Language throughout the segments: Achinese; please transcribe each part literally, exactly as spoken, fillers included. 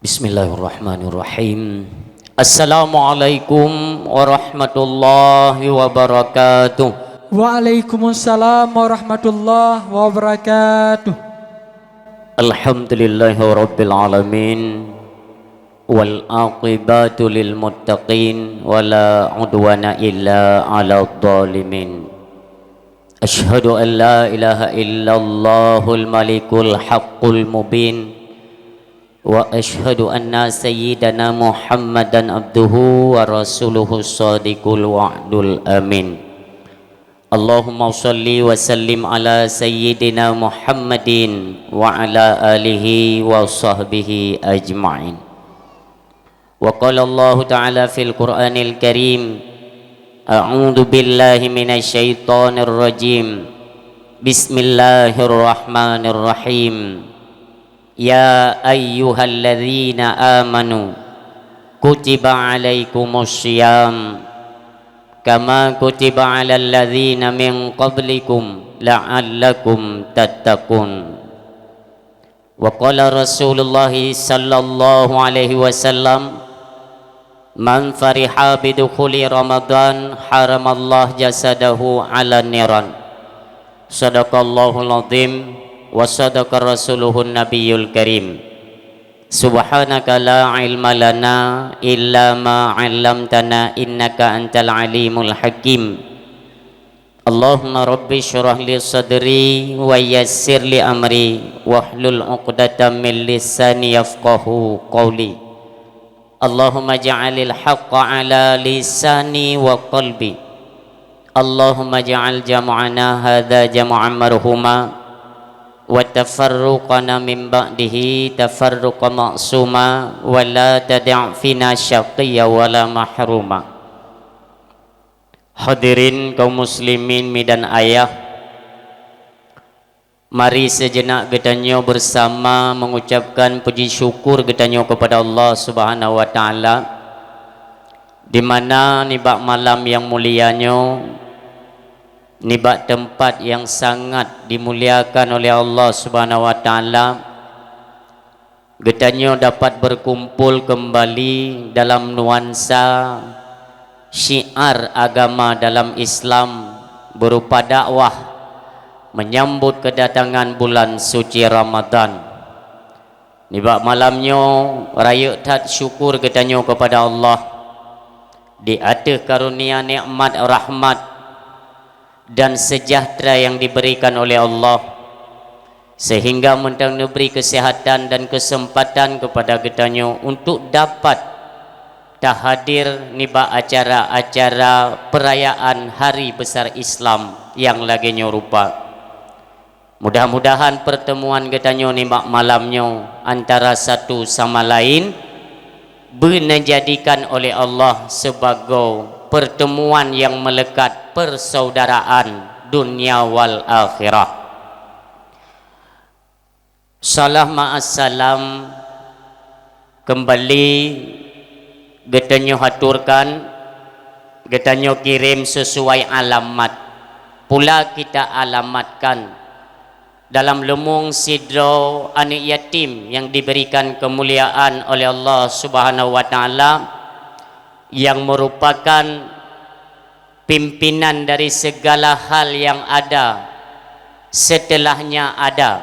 Bismillahirrahmanirrahim. Assalamualaikum warahmatullahi wabarakatuh. Waalaikumsalam warahmatullahi wabarakatuh. Alhamdulillahirabbil alamin. Wal aqibatu lil muttaqin wala udwana illa 'alal zalimin. Asyhadu an la ilaha illallahul malikul haqqul mubin. Wa asyhadu anna sayyidana Muhammadan abduhu wa rasuluhu shadiqul wa'dul amin. Allahumma shalli wa sallim ala sayyidina Muhammadin wa ala alihi wa sahbihi ajma'in. Wa qala Allahu ta'ala fil Qur'anil Karim, a'udzu billahi minasy syaithanir rajim. Bismillahirrahmanirrahim. Ya ayyuhalladzina amanu, kutiba alaikumus shiyam, kama kutiba alal ladzina min qablikum la'allakum tattaqun. Wa qala Rasulullah sallallahu alaihi wasallam, man fariha bidukhuli Ramadan haramallah jasadahu 'alan niran. Shadaqallahul azim wa shadaqa rasuluhun nabiyul karim. Subhanaka la ilma lana illa ma 'allamtana innaka antal alimul hakim. Allahumma rabbi syrah li sadri wa yassir li amri wahlul 'uqdatam min lisani yafqahu qawli. Allahumma ja'alil haqqa ala lisani wa qalbi. Allahumma ja'al jam'ana hadza jam'an marhuma wa tafarruqana min ba'dihi tafarruqan ma'suma wa la tada'fina syaqiyya wa la mahruma. Hadirin kaum muslimin mi dan ayah, mari sejenak geutanyoe bersama mengucapkan puji syukur geutanyoe kepada Allah Subhanahu wa Ta'ala, di mana nibak malam yang mulia nyoe, nibak tempat yang sangat dimuliakan oleh Allah Subhanahu wa Ta'ala, geutanyoe dapat berkumpul kembali dalam nuansa syiar agama dalam Islam berupa dakwah menyambut kedatangan bulan suci Ramadan. Nibak malam nyoe, rayeuk that syukur geutanyoe kepada Allah di ateueh karunia nikmat rahmat dan sejahtera yang diberikan oleh Allah, sehingga mantong neubri kesehatan dan kesempatan kepada geutanyoe untuk dapat tahadir nibak acara-acara perayaan hari besar Islam yang lagée nyoe rupa. Mudah-mudahan pertemuan geutanyoe nibak malam nyoe antara satu sama lain beuneuh jadikan oleh Allah sibagoe pertemuan nyang meulekat persaudaraan dunia wal akhirah. Salam ma'as salam kembali geutanyoe haturkan, geutanyoe kirém sesuai alamat pula kita alamatkan dalam leumong sidroe aneuëk yatim nyang diberikan keumuliaan oleh Allah Subhanahu wa Ta'ala, nyang meurupakan pimpinan dari segala hal yang ada setelahnya ada,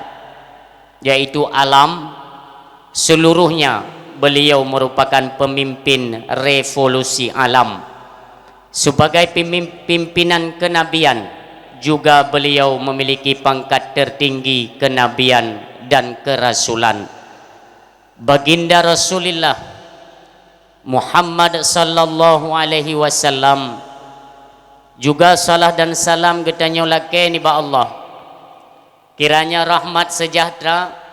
yaitu alam seluruhnya. Beliau merupakan pemimpin revolusi alam. Sebagai pimim-, pimpinan kenabian, juga beliau memiliki pangkat tertinggi kenabian dan kerasulan. Baginda Rasulullah Muhammad sallallahu alaihi wasallam, juga salah dan salam geutanyoe lakée nibak Allah. Kiranya rahmat sejahtera,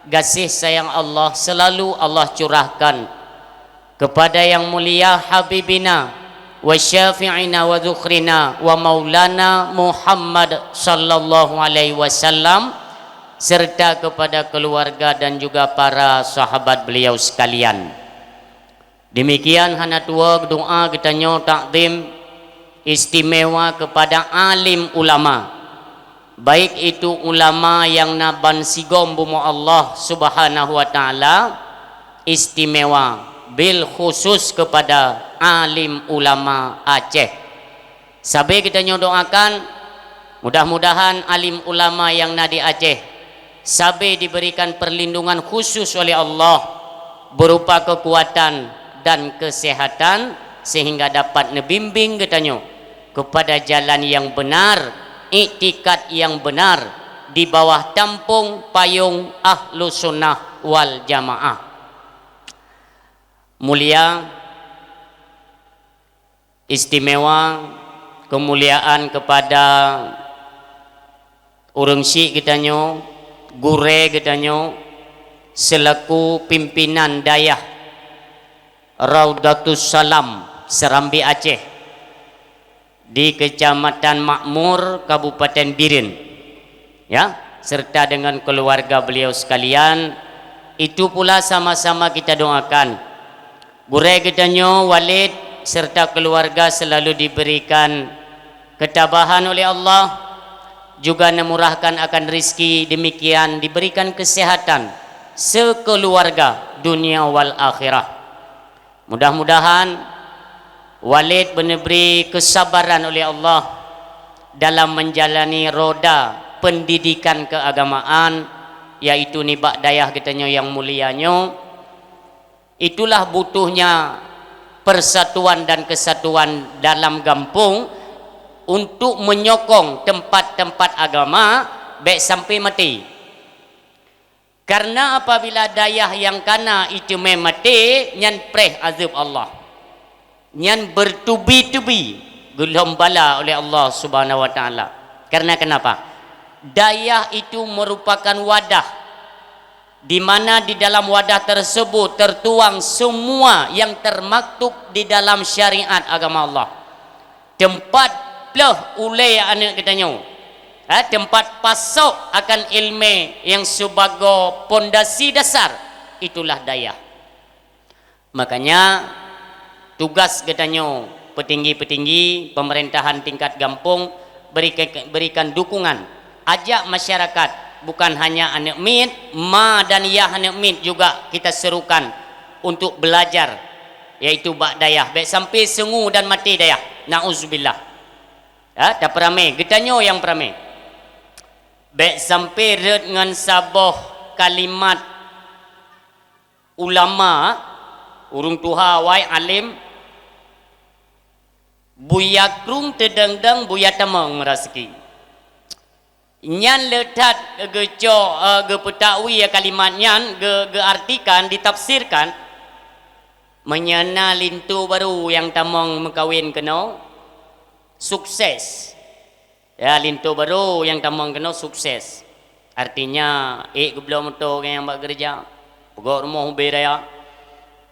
gaséh sayang Allah selalu Allah curahkan kepada yang mulia Habibina wa Syafi'ina wa Dzukhrina wa Maulana Muhammad sallallahu alaihi wasallam, serta kepada keluarga dan juga para sahabat beliau sekalian. Demikian hana tuwoe doa geutanyoe takzim istimewa kepada alim ulama, baik itu ulama nyang na bansigom bumoe Allah Subhanahu wa Ta'ala, istimewa, bil khusus kepada alim ulama Aceh. Sabe geutanyoe doakan, mudah-mudahan alim ulama nyang na di Aceh sabe diberikan perlindungan khusus oleh Allah berupa kekuatan dan kesehatan, sehingga dapat neubimbing geutanyoe kepada jalan yang benar, iktikad yang benar, di bawah tampung payung Ahlussunnah wal Jamaah. Mulia, istimewa, kemuliaan kepada ureuëng syik geutanyoe, gurée geutanyoe, selaku pimpinan dayah Raudatus Salam, Serambi Aceh, di Kecamatan Makmur, Kabupaten Bireuen, ya, serta dengan keluarga beliau sekalian, itu pula sama-sama kita doakan gurée geutanyoe, Walid, serta keluarga selalu diberikan ketabahan oleh Allah, juga nemurahkan akan rizki, demikian diberikan kesehatan sekeluarga dunia wal akhirah. Mudah-mudahan Walid beunebri kesabaran oleh Allah dalam menjalani roda pendidikan keagamaan, yaitu nibak dayah geutanyoe nyang mulia nyoe. Itulah butuhnya persatuan dan kesatuan dalam gampông untuk menyokong tempat-tempat agama bék sampai maté. Karena apabila dayah nyang kana iteumé maté, nyan preh azeueb Allah. Nyan bertubi-tubi geulhom bala oleh Allah Subhanahu wa Taala. Karena kenapa? Dayah itu merupakan wadah, di mana di dalam wadah tersebut tertuang semua yang termaktub di dalam syariat agama Allah. Teumpat ploh ulée aneuëk geutanyoe, ha, teumpat pasok akan ilmé nyang sibagoe pondasi dasar, itulah dayah. Makanya, tugas geutanyoe, peutinggi-peutinggi pemerintahan tingkat gampông, beri-, berikan dukungan, ajak masyarakat, bukan hanya aneuëk miet, ma dan yah aneuëk miet juga kita serukan untuk belajar, yaitu bak dayah. Bék sampai seungu dan maté dayah. Nauzubillah. Ya, tapeuramé, geutanyoe nyang peuramé. Bék sampai rhot ngon saboh kalimat ulama, ureuëng tuha awai, alim, "Buya krueng teudong-dong, buya tamong meuraseuki." Nyan le that geucok, eh, geupeutawi kalimat nyan, geu-, geuartikan, ditafsirkan, meunyoe na linto barô nyang tamong meukawen keunoe, sukses. Ya, linto barô nyang tamong keunoe sukses. Artinya, ék geubloe moto nyang bak geureuja, peugöt rumoh ubé raya.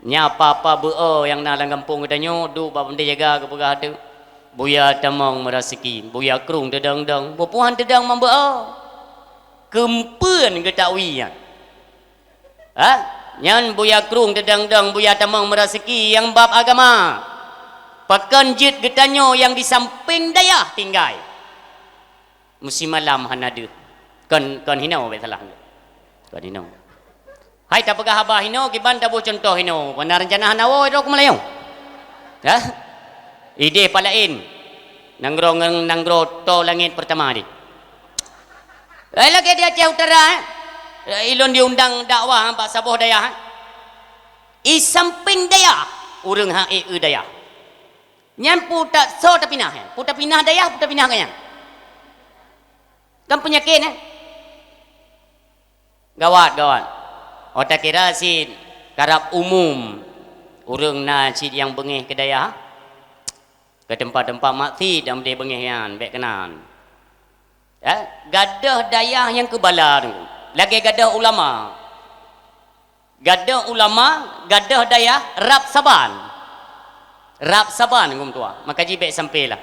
Nyan apa-apa beuo nyang na lam gampông geutanyoe, duek bak peuntée jaga geupeugah teuk, "Buya tamong meuraseuki, buya krueng teudong-dong, bupuhan teudong mambeuo." Keumpeuen geutakwi nyan. Ha? Nyan buya krueng teudong-dong, buya tamong meuraseuki nyang bab agama. Pakon jeuet geutanyoe nyang di sampéng dayah tinggai? Meusimalam hana deuh. Kon, kon hinoe bék salah. Kon hinoe. Hai tapeugah haba hinoe, kiban taboh cuntoh hinoe. Pada rencana hana woe droe keu Meulayu. Ha? Idéh palaén. Nanggroe ngon nanggroe toe langét peurtama deh. Eh, lagée di Aceh Utara, eh. Ilôn diundang dakwah bak saboh dayah, eh. I sampéng dayah, ureuëng han ék eu dayah. Nyan peue ta-, soe tapinah, eh? Peue tapinah dayah, peue tapinah gobnyan. Kan peunyakét, eh? Gawat, gawat. Oh, takira cit karab umum ureuëng na cit nyang beungéh keu dayah. Keu teumpat-teumpat maksiet dan udeb beungéh nyan, bék keunan. Ya, gadôh dayah nyang keubala teungku. Lagée gadôh ulama. Gadôh ulama, gadôh dayah, rab saban. Rab saban, teungku meutuah. Maka jih bék sampailah.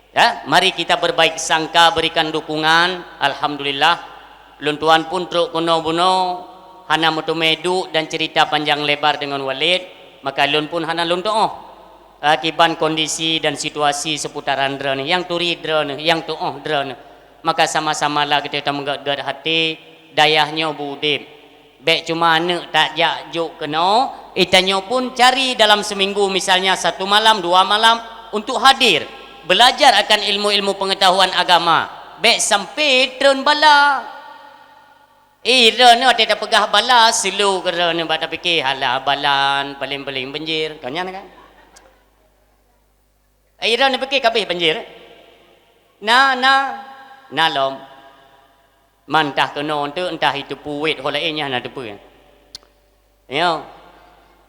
Ya, mari kita berbaik sangka, berikan dukungan. Alhamdulillah. Lôn tuan pun trok keunoe bunoe, hana meuteumé duek dan cerita panjang lebar deungon Walid, maka lôn pun hana lôn tuoh. Akiban kondisi dan situasi seputaran droeneuh, nyang turi droeneuh, nyang tuoh droeneuh, maka sama-samalah geutanyoe tameugét-gét até, dayah nyoe beu udeb. Bék cuma aneuk tajak jok keunoe, eh, tanyoe pun cari dalam seminggu, misalnya satu malam, dua malam, untuk hadir, belajar akan ilmu-ilmu pengetahuan agama. Bék sampai treun bala. Eh, droeneuh watée tapeugah bala, silo keu droeneuh bak tapike, "Halah, balan, paléng-paléng banjir." Kon nyan kan? Eh, droeneuh pike ka abéh banjir. Na, na, na lom. Man entah keunoe teuk, entah i teupeu wét ho laén nyan hana teupeu. Nyoe.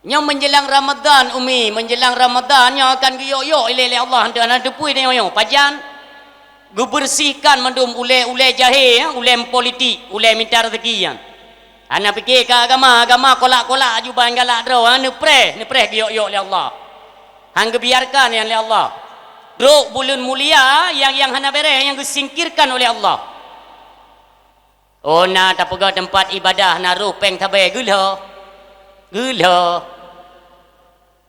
Nyoe menjelang Ramadan, Umi, menjelang Ramadan nyoe akan geuyok-yok ilée lé Allah, hana teupeu nyoe, nyoe. Pajan? Geubersihkan mandum ulée-ulée jahé, ya, ulée politik, ulée mita rezeki nyan. Hana pike keu agama, agama kolak-kolak aju ban galak droe, ha, neupreh, neupreh geuyok-yok lé Allah. Han geubiarkan nyan lé Allah. Trok buleuen mulia nyang, nyang hana béreh, nyang geusingkirkan oleh Allah. Oh, na tapeugah teumpat ibadah, na roh péng sabe, geulho. Geulho.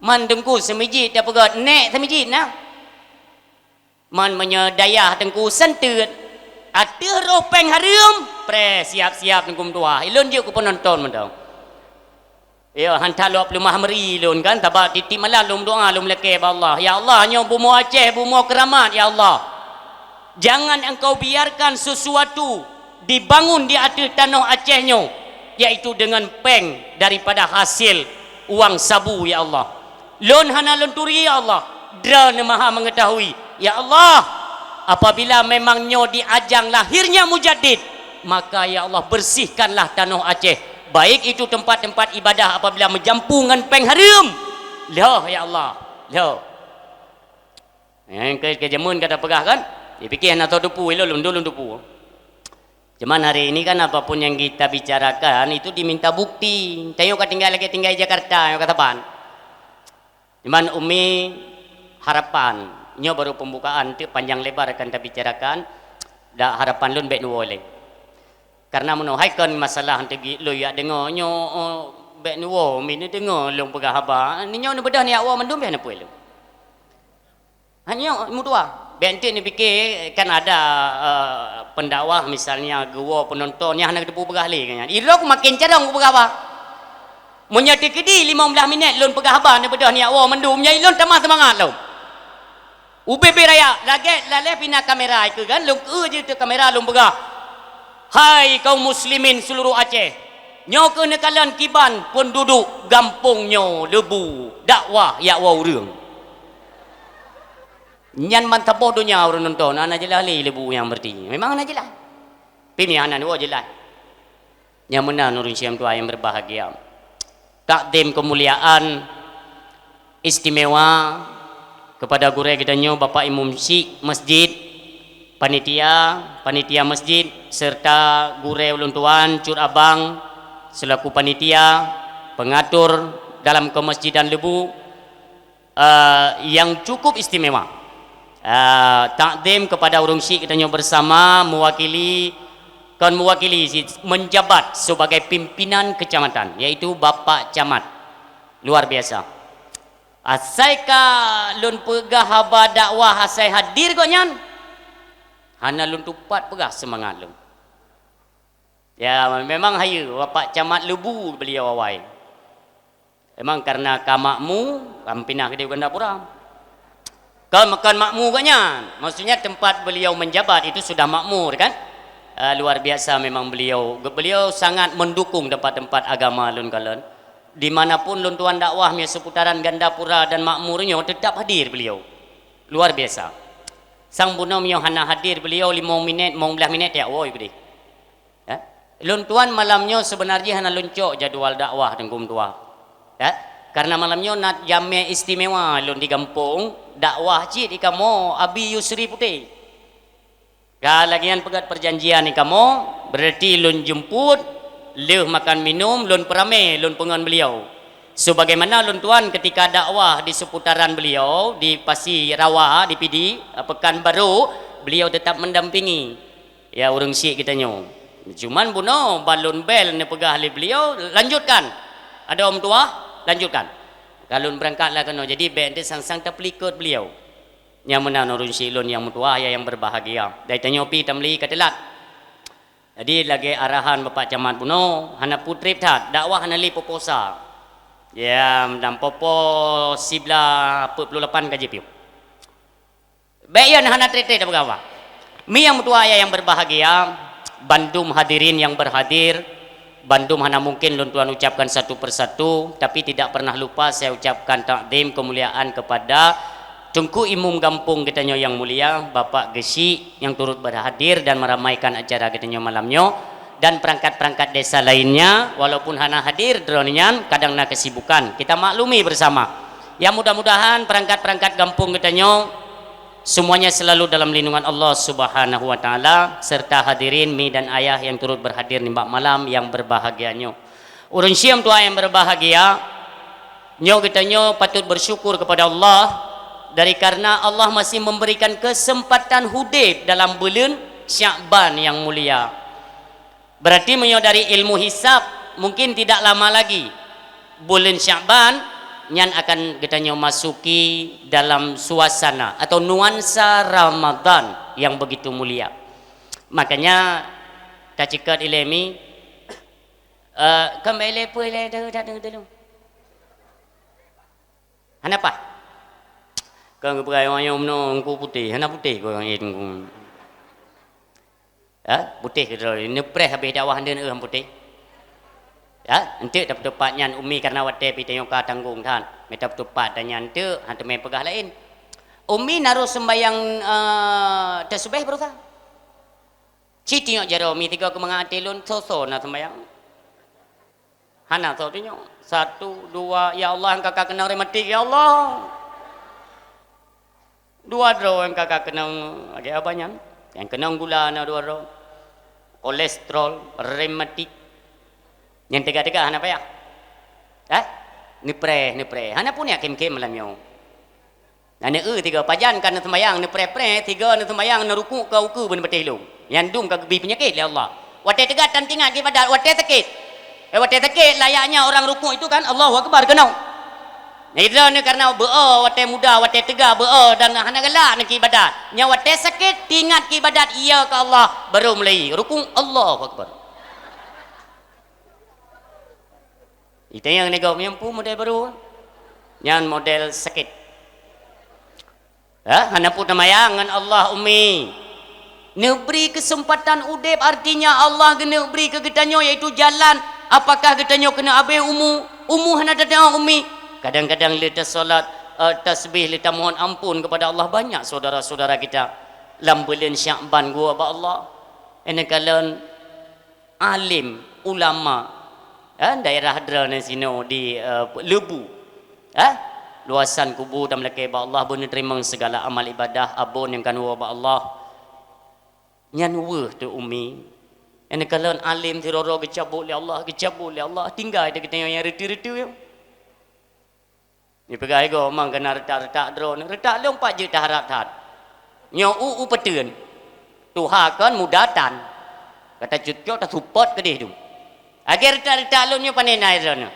Man teungku seumijit tapeugah, nék seumijit na. Man meunyoe dayah teungku seunteuet, ateueh roh péng hareuem, preh siap-siap teungku meutuah. Ilôn jeuet keu peunonton mantong. Yo, han that lôn peuleumah meuri lôn kan, sabab tiep-tiep malam lôn meudoa, lôn meulakée bak Allah, "Ya Allah, nyoe bumoe Aceh, bumoe keuramat, ya Allah. Jangan Engkau biarkan sesuatu dibangun di ateueh tanoh Aceh nyoe, yaitu dengan péng daripada hasil uang sabu, ya Allah." Lôn hana lôn turi, ya Allah. Droeneuh Maha Meungeutahui. Ya Allah, apabila memang nyoe di ajang lahirnya mujaddid, maka, ya Allah, bersihkanlah tanoh Aceh, baik itu tempat-tempat ibadah apabila meujampu ngon péng hareuem. Lhoh, ya Allah. Lhoh. Eh, ke, ke jameun ka tapeugah kan? Dipike hana soe teupeu, ilôn lôn, lôn teupeu. Cuman hari ini kan apapun yang kita bicarakan itu diminta bukti. Tanyoe ka tinggai lagée tinggai Jakarta, nyoe ka saban. Cuman Umi, harapan, nyoe baru pembukaan, teuk panjang lebar akan tabicarakan, dak harapan lôn bék neuwoe lé. Karena meunoe hai kon masalah teugi lôn jak deungoe nyoe, oh, bék neuwoe, Umi neudeungoe lôn peugah haba. Nyoe neubeudôh neujak woe mandum beh neupeue lôn. Hanya meutuah. Bék enteuk neupike kan ada, eh, pendakwah misalnya geuwoe penonton nyang hana geuteupeue peugah lé kan. Irok makin carông kupeugah haba. Meunyoe teukeudi limong blaih minét lôn peugah haba neubeudôh neujak woe mandum, nyan lôn tamah seumangat lom. Ubé-bé raya, lagée lalée pina kamera ikeu kan, lôn keu jeuet kamera lôn peugah, "Hai kaum muslimin seluruh Aceh, nyoe keuh neukalon kiban peunduduek gampông nyoe Leubu dakwah jak woe ureuëng." Nyan ban saboh donya ureuëng nonton, hana jeulaih lé Leubu nyang berarti. Memang hana jeulaih. Pih meunan hana woe jeulaih. Nyang meunan ureuëng syedara nyang berbahagia. Takdim kemuliaan istimewa kepada gurée geutanyoe Bapak Imum Syik Masjid, panitia, panitia masjid, serta gurée ulôn tuan Cut Abang selaku panitia pengatur dalam kemasjidan Leubu, eh, yang cukup istimewa. Eh, takdim kepada ureuëng syik geutanyoe bersama mewakili, kon mewakili sih, menjabat sebagai pimpinan kecamatan, yaitu Bapak Camat. Luar biasa. Asai ka lôn peugah haba dakwah asai hadir gobnyan, hana lôn tupat peugah seumangat lôn. Ya, memang hayeue, Bapak Camat Leubu beliau awai. Memang karena ka makmu, ka pinah keudéh u Gandapura. Kon, kon makmu gobnyan. Maksudnya tempat beliau menjabat itu sudah makmur kan? Eh, luar biasa memang beliau. Beliau sangat mendukung tempat-tempat agama lôn kalon. Di mana pun lôn tuan dakwah mia seputaran Gandapura dan makmur nyoe tetap hadir beliau. Luar biasa. Sang bunoe mia hana hadir beliau limong minét, limong blaih minét jak woe keudéh. Ya. Lôn tuan malam nyoe sebenar jih hana lôn cok jadwal dakwah Teungku Meutuah. Ya. Karena malam nyoe na jamé istimewa lôn di gampông, dakwah cit di kamoe Abi Yusri Putéh. Ka lagée nyan peugét perjanjian di kamoe, berarti lôn jemput, lheueh makan minum, lôn peuramé, lôn peungon beliau. Sebagaimana lôn tuan ketika dakwah di seputaran beliau, di Pasi Rawa, di Pidie, Pekanbaru, beliau tetap mendampingi. Ya, ureuëng syik geutanyoe. Cuman bunoe ban lôn bel neupeugah lé beliau, "Lanjutkan. Adoe meutuah, lanjutkan." Ka lôn beurangkat lah keunoe. Jadi, bék teuh sang-sang tapeulikot beliau. Nyang meunan ureuëng syik lôn nyang meutuah, ya, nyang berbahagia. Dari tanyoe pih tameuli ka teulat. Jadi lagée arahan Bapak Camat bunoe, hana putreb that, dakwah hana lé poposa. Ya, dan popo sibla peuet puluh lapan ka jipiôh. Bék yon hana treb-treb tapeugah. Mi nyang meutuah ayah yang berbahagia, bandum hadirin yang berhadir, bandum hana mungkin lôn tuan ucapkan satu persatu, tapi tidak pernah lupa saya ucapkan takzim kemuliaan kepada Teungku Imum Gampông geutanyoe yang mulia, Bapak Geuchik yang turut berhadir dan meramaikan acara geutanyoe malam nyoe, dan perangkat-perangkat desa lainnya, walaupun hana hadir droeneuh nyan kadang na kesibukan. Kita maklumi bersama. Ya, mudah-mudahan perangkat-perangkat gampông geutanyoe semuanya selalu dalam lindungan Allah Subhanahu wa Taala, serta hadirin mi dan ayah yang turut berhadir nibak malam yang berbahagia nyoe. Ureuëng syiem tuha yang berbahagia, nyoe geutanyoe patut bersyukur kepada Allah dari karena Allah masih memberikan kesempatan hudeb dalam buleuen Syakban yang mulia. Berarti meunyoe dari ilmu hisab, mungkin tidak lama lagi buleuen Syakban nyan akan geutanyoe masuki dalam suasana atau nuansa Ramadan yang begitu mulia. Makanya taceukat ilée mi, eh, keumbali peue ilée dah, dah, dah, dah. Hana paih. Kon geupeugah ayong-ayong meunoe Teungku putéh, hana putéh keu ayong Teungku. Ha? Putéh keudroe, neupreh habéh dakwah ndeun eu putéh. Ha? Enteuk tapeutupat nyan Umi karena watée pih tanyoe ka tanggong that. Mita peutupat dan nyan enteuk, han teumé peugah laén. Umi naroh sembayang, eh, tasbih baroesa. Ci tinyok jaroe Umi tiga keumangat até lôn, soe-soe na sembayang. Hana soe tunyok. Satu, dua, ya Allah, nyang ka ka keunong rematik, ya Allah. Dua droe nyang ka ka keunong lagée abah nyan. Nyang keunong gula na dua droe. Kolesterol, rematik. Nyang teuga-teuga hana payah. Eh? Neupreh, neupreh. Hana pun yakin khem malam nyoe. Na neu-eu tiga, pajan ka neuseumayang, neupreh-preh, tiga neuseumayang, neurukuk ka ukeue beuneubeutéh lôn. Nyan dum ka geubri peunyakét lé Allah. Watée teuga tan tingat keu ibadat, watée sakét. Eh, watée sakét, layaknya orang rukuk itu kan, Allahu Akbar, keunoe. Nah, itu ni karena beu-o watée muda, watée teuga beu-o dan hana galak neu keu ibadat. Nya watée sakét, tingat keu ibadat, iya keu Allah, baru mulai rukuk, Allahu Akbar. Itanyong nigom nyang peue model barô? Nyan model sakét. Ha, hana peue teumayang ngon Allah, Umi. Neubri keuseumpatan udeb, artinya Allah geuneuk bri keu geutanyoe, yaitu jalan. Apakah geutanyoe keuneuk abéh umu? Umu hana tateu'oh, Umi. Kadang-kadang lé tasalat, eh, tasbih, lé tamohon amphon keupada Allah. Banyak syedara-syedara kita lam buleuen Syakban geuwoe bak Allah. Ini kalon alim, ulama, eh, daerah droeneuh sinoe di, eh, Leubue, eh, luasan kubu dan meulakée bak Allah beuneuteurimong segala amal ibadah abon nyang ka neuwoe bak Allah. Nyan weueh teuh, Umi. Nyang kalon alim sidroe-droe geucabot lé Allah, geucabot lé Allah, tinggai teuh geutanyoe nyang reuteuh-reuteuh. Jipeugah igoe mang keunan reutak-reutak droeneuh, reutak lôn pat jeuet taharab that. Nyoe u, u peuteuen. Tuha kon muda tan. Ka tacut cok tasupot keudeh dum. Lagée reutak-reutak lôn nyoe pane na droeneuh.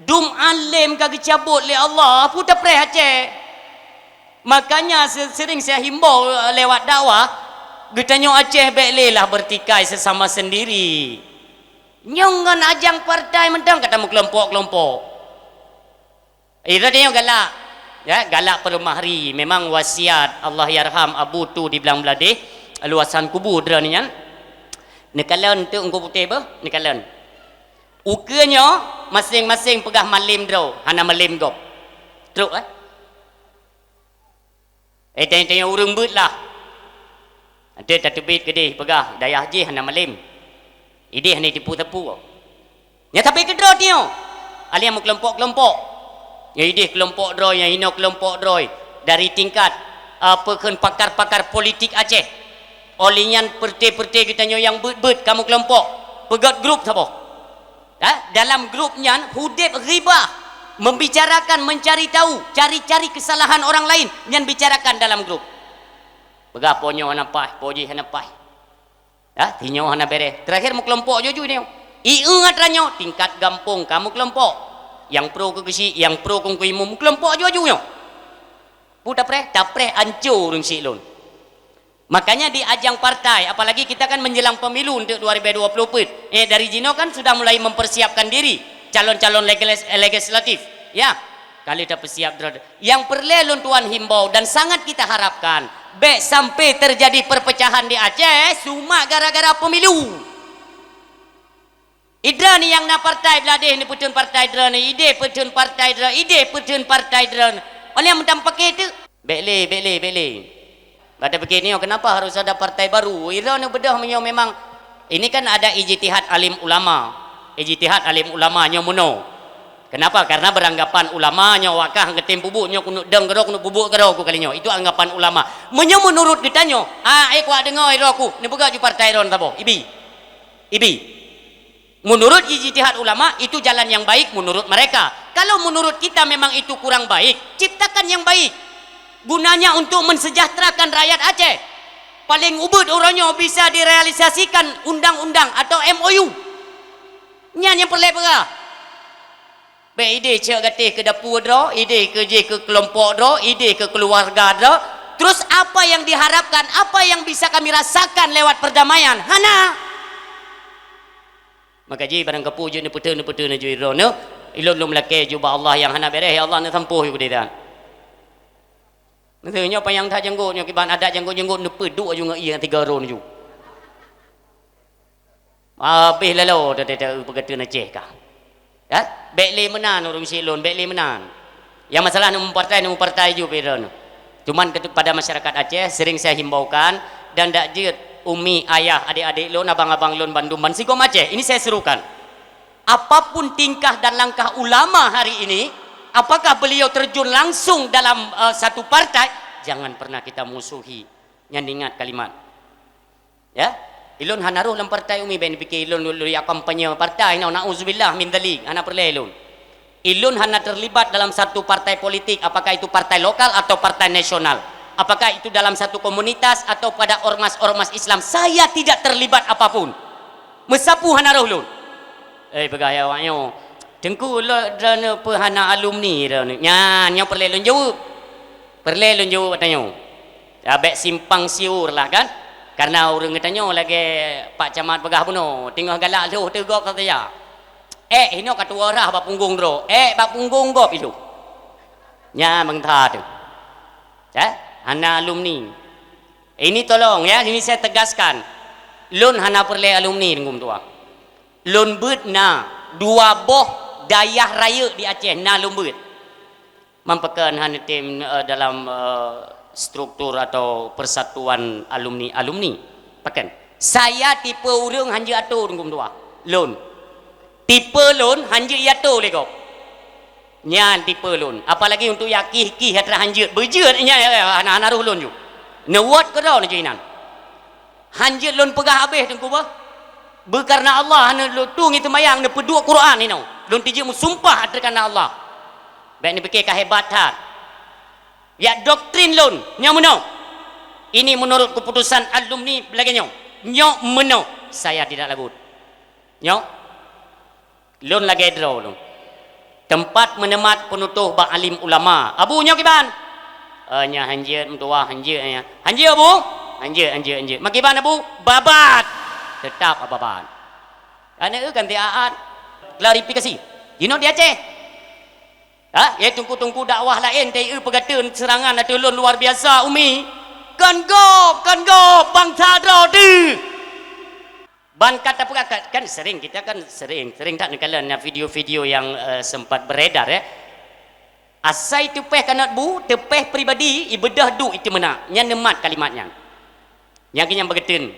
Dum alem ka geucabot lé Allah, peue tapreh Aceh. Makanya se-, sering saya himbau lewat dakwah, geutanyoe Aceh bék lé lah bertikai sesama sendiri. Nyoe ngon ajang partai mantong ka tameukelompok-kelompok. Eh, tadi nyoe galak. Ya, galak peuleumah ri. Memang wasiat Allahyarham Abu Tu di Blang Bladeh, luasan kubu droeneuh nyan. Neukalon teuk Teungku Putéh beuh, neukalon. Ukeue nyoe maséng-maséng peugah malem droe, hana malem gob. Trok, eh? Eh, tanyong-tanyong ureuëng beuet lah. Ante tateubiet keudeh peugah dayah jih hana malem. Ideh hana tipu sapeue. Nya tapi keudroe tio. Alian meukelompok-kelompok. Nya ideh kelompok droe, nya inoe kelompok droe. Dari tingkat, apa kheun, pakar-pakar politik Aceh. Oleh nyan peureuté-peureuté geutanyoe nyang beuet-beuet kamoe kelompok. Peugét grup saboh. Ha? Dalam grup nyan hudeb ghibah, membicarakan, mencari tahu, cari-cari kesalahan orang lain, nyan bicarakan dalam grup. Peugah po nyoe hana paih, po jih hana paih. Ha? Sinyoe hana bereh. Terakhir meukelompok juju nyoe. Ieu atra nyoe tingkat gampông kamoe kelompok. Yang pro keu geuchik, yang pro keu imum, meukelompok juju nyoe. Peue tapreh? Tapreh anco ureuëng chik lôn. Makanya di ajang partai, apalagi kita kan menjelang pemilu untuk dua ribu dua puluh empat. Eh, dari jinoe kan sudah mulai mempersiapkan diri calon-calon legislatif. Ya, kali dah persiap. Yang perlu lôn tuan himbau dan sangat kita harapkan, bèk sampai terjadi perpecahan di Aceh cuma gara-gara pemilu. Idroeneuh nyang na partai blah deh neupeutheun partai droeneuh, ideh peutheun partai droe, ideh peutheun partai droeneuh. Oleh meutam paké teuk. Bèk lé, bèk lé, bèk lé. Bak tapikir nyoe kenapa harus ada partai baru? Idroeneuh beudôh meunyoe memang ini kan ada ijtihad alim ulama. Ijtihad alim ulama nyoe meunoe. Kenapa? Karena beranggapan ulama nyoe wakah ngeutém peubuet nyoe keuneuk dong keudroe keuneuk peubuet keudroe ku kali nyoe. Itu anggapan ulama. Meunyoe menurut geutanyoe, ah, eh kuat deungoe idroe ku, neupeugah ju partai droeneuh saboh. Ibi. Ibi. Menurut ijtihad ulama, itu jalan yang baik menurut mereka. Kalau menurut kita memang itu kurang baik, ciptakan yang baik. Gunanya untuk mensejahterakan rakyat Aceh. Paling ubit uroe nyoe bisa direalisasikan undang-undang atau M O U. Nyan nyang peureulèe peugah. Bèk ideh cok gatéh keu dapur droe, ideh keu jih keu kelompok droe, ideh keu keluarga droe. Terus apa yang diharapkan, apa yang bisa kami rasakan lewat perdamaian? Hana. Maka jih barang kapeue jeuet neupeuteun-neupeuteun ju droeneuh, ilôn lôn meulakèe ju bak Allah nyang hana bèrèh, ya Allah neusampoh ju keudeh that. Meuseu nyoe panyang that janggot nyoe kiban adat janggot-janggot neupeuduek ju ngon ie nyang tiga ron ju. Habéh lalo teuteuteu peugeuteuan Aceh kah. Ya? Bèk lé meunan ureueng siet lôn, bèk lé meunan. Yang masalah neumupartai, neumupartai ju pih droeneuh. Cuman kepada masyarakat Aceh sering saya himbaukan dan dak jeuet umi, ayah, adik-adik lôn, abang-abang lôn bandum bansigom Aceh. Ini saya serukan. Apapun tingkah dan langkah ulama hari ini, apakah beliau terjun langsung dalam uh, satu partai, jangan pernah kita musuhi. Nyan ingat kalimat. Ya, ilôn hana roh lam partai umi, bèk neupikir ilôn lôn ya kampanye partai, no, nauzubillah min dzalik, hana peureulèe ilôn. Ilôn hana terlibat dalam satu partai politik, apakah itu partai lokal atau partai nasional, apakah itu dalam satu komunitas atau pada ormas-ormas Islam, saya tidak terlibat apapun. Meusapeue hana roh lôn. Eh, peugah ya awak nyoe, teungku lôn droeneuh peu hana alumni droeneuh. Nyan nyoe peureulèe lôn jaweueb. Peureulèe lôn jaweueb tanyoe. Ya, bèk simpang siur lah kan. Karena ureueng geutanyoe lagèe Pak Camat peugah bunoe, teungoh galak lhôh teuh gob saja. Eh, hinoe ka tuwoe rhah bak punggong droe. Eh, bak punggong gob ilhôh. Nyan beungtha teuh. Ya, hana alumni. Ini tolong ya, ini saya tegaskan. Lôn hana peureulèe alumni deungon tuah. Lôn beuet na dua boh dayah rayeuk di Aceh na lôn beuet. Mampakon hana tem eh, dalam eh, struktur atau persatuan alumni-alumni. Pakon? Saya tipe ureueng hanjeuet atô deungon tuah. Lôn. Tipe lôn hanjeuet iato lé gob. Nyan tipe lôn. Apalagi untuk yak kih-kih atra hanjeuet. Beujeuet nyan hana, hana roh lôn ju. Neuwot keudroe neujui nan. Hanjeuet lôn peugah habéh teungku bah. Beukarna Allah hana lôn tu ngi teumayang neupeuduek Quran inoe. Lôn tijeuet meusumpah ateueh karna Allah. Bèk neupike ka hebat that. Ya doktrin lôn nyang meunoe. Ini menurut keputusan alumni lagèe nyoe. Nyoe meunoe saya tidak lagut. Nyoe Lôn lagèe droe lôn. Teumpat meuneumat peunutoh bak alim ulama. Abu nyoe kiban? Eh, nyan hanjeuet meutuwah, hanjeuet nyan. Hanjeuet Abu? Hanjeuet, hanjeuet, hanjeuet. Makiban Abu? Babat. Teutap babat. Aneuk eu kan tiaat. Klarifikasi. Jinoe di Aceh. Ha? Ya teungku-teungku dakwah laén teu eu peugateun seurangan ateueh lôn luar biasa umi. Kan gob, kan gob, bangsa droe teuh. Ban ka tapeugah kan sering, kita kan sering, sering that neukalon na video-video yang uh, sempat beredar ya. Asai teupeh kanot bu, teupeh pribadi, ibeudôh duek itu meunak. Nyan neumat kalimat nyan. Nyang keu nyang beugeuteueng.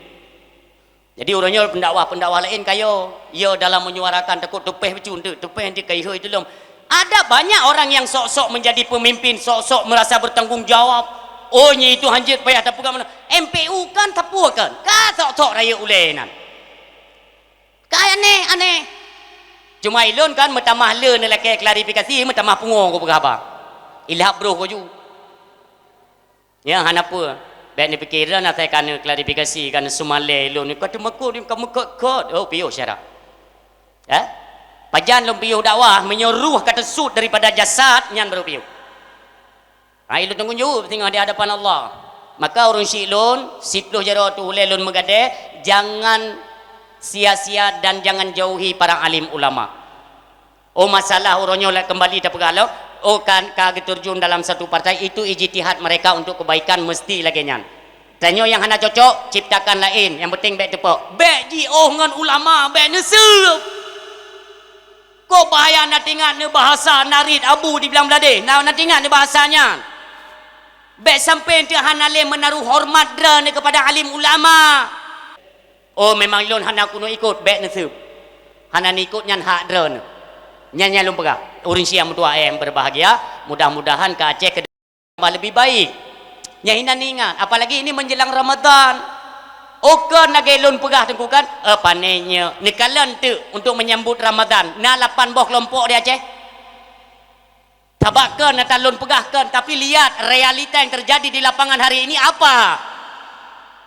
Jadi uroe nyoe pendakwah-pendakwah laén kayo, yo dalam menyuarakan takot teupeh bacut, teupeh nanti kai hoi tulom. Ada banyak orang yang sok-sok menjadi pemimpin, sok-sok merasa bertanggung jawab. Oh, nyi itu hanjeuet payah tapeugah meunan. M P U kan tapuakan. Ka sok-sok rayeuk ulèe nan. Ka aneh, aneh. Cuma ilôn kan meutamah le neulakèe klarifikasi, meutamah pungo kupeugah haba. Ilhab broh kuju. Ya, hana peue. Bèk neupiké droe na asai ka neuklarifikasi, ka neusumalèe lôn. Ka teumakot, ka meukot-kot. Oh, piôh syara. Eh? Pajan lôn piôh dakwah, meunyoe ruh ka teusut daripada jasad, nyan baru piôh. Ha, ilôn tanggung jaweueb singoh di hadapan Allah. Maka ureuëng syiek lôn, siplôh jaroe teuh ulée lôn meugadée, jangan sia-sia dan jangan jauhi para alim ulama. Oh, masalah uroe nyoe lé kembali tapeugah lom, oh, kan ka geuterjun dalam satu partai, itu ijtihad mereka untuk kebaikan, mesti lagée nyan. Tanyoe nyang hana cocok, ciptakan laén, nyang penting bék teupok. Bék jiôh ngon ulama, bék neuseup. Kok bahaya na teuingat neubahasa narit abu di Blang Bladeh, na, na teuingat neubahasa nyan. Bék sampai teuh hana lé meunaruh hormat droeneuh kepada alim ulama. Oh, memang lôn hana keuneuk ikot, bék neuseup. Hana neuikot nyan hak droeneuh. Nyan nyang lôn peugah. Ureuëng syiek meutuah nyang berbahagia, mudah-mudahan ka Aceh ke depan lebih baik. Nyang hina neuingat, apalagi ini menjelang Ramadan. Oh, kön lagée lôn peugah teungku kan, eh, pané nyoe, neukalon teuk untuk menyambut Ramadan. Na lapan boh kelompok di Aceh. Sabab kön ata lôn peugah kön, tapi lihat realita yang terjadi di lapangan hari ini apa.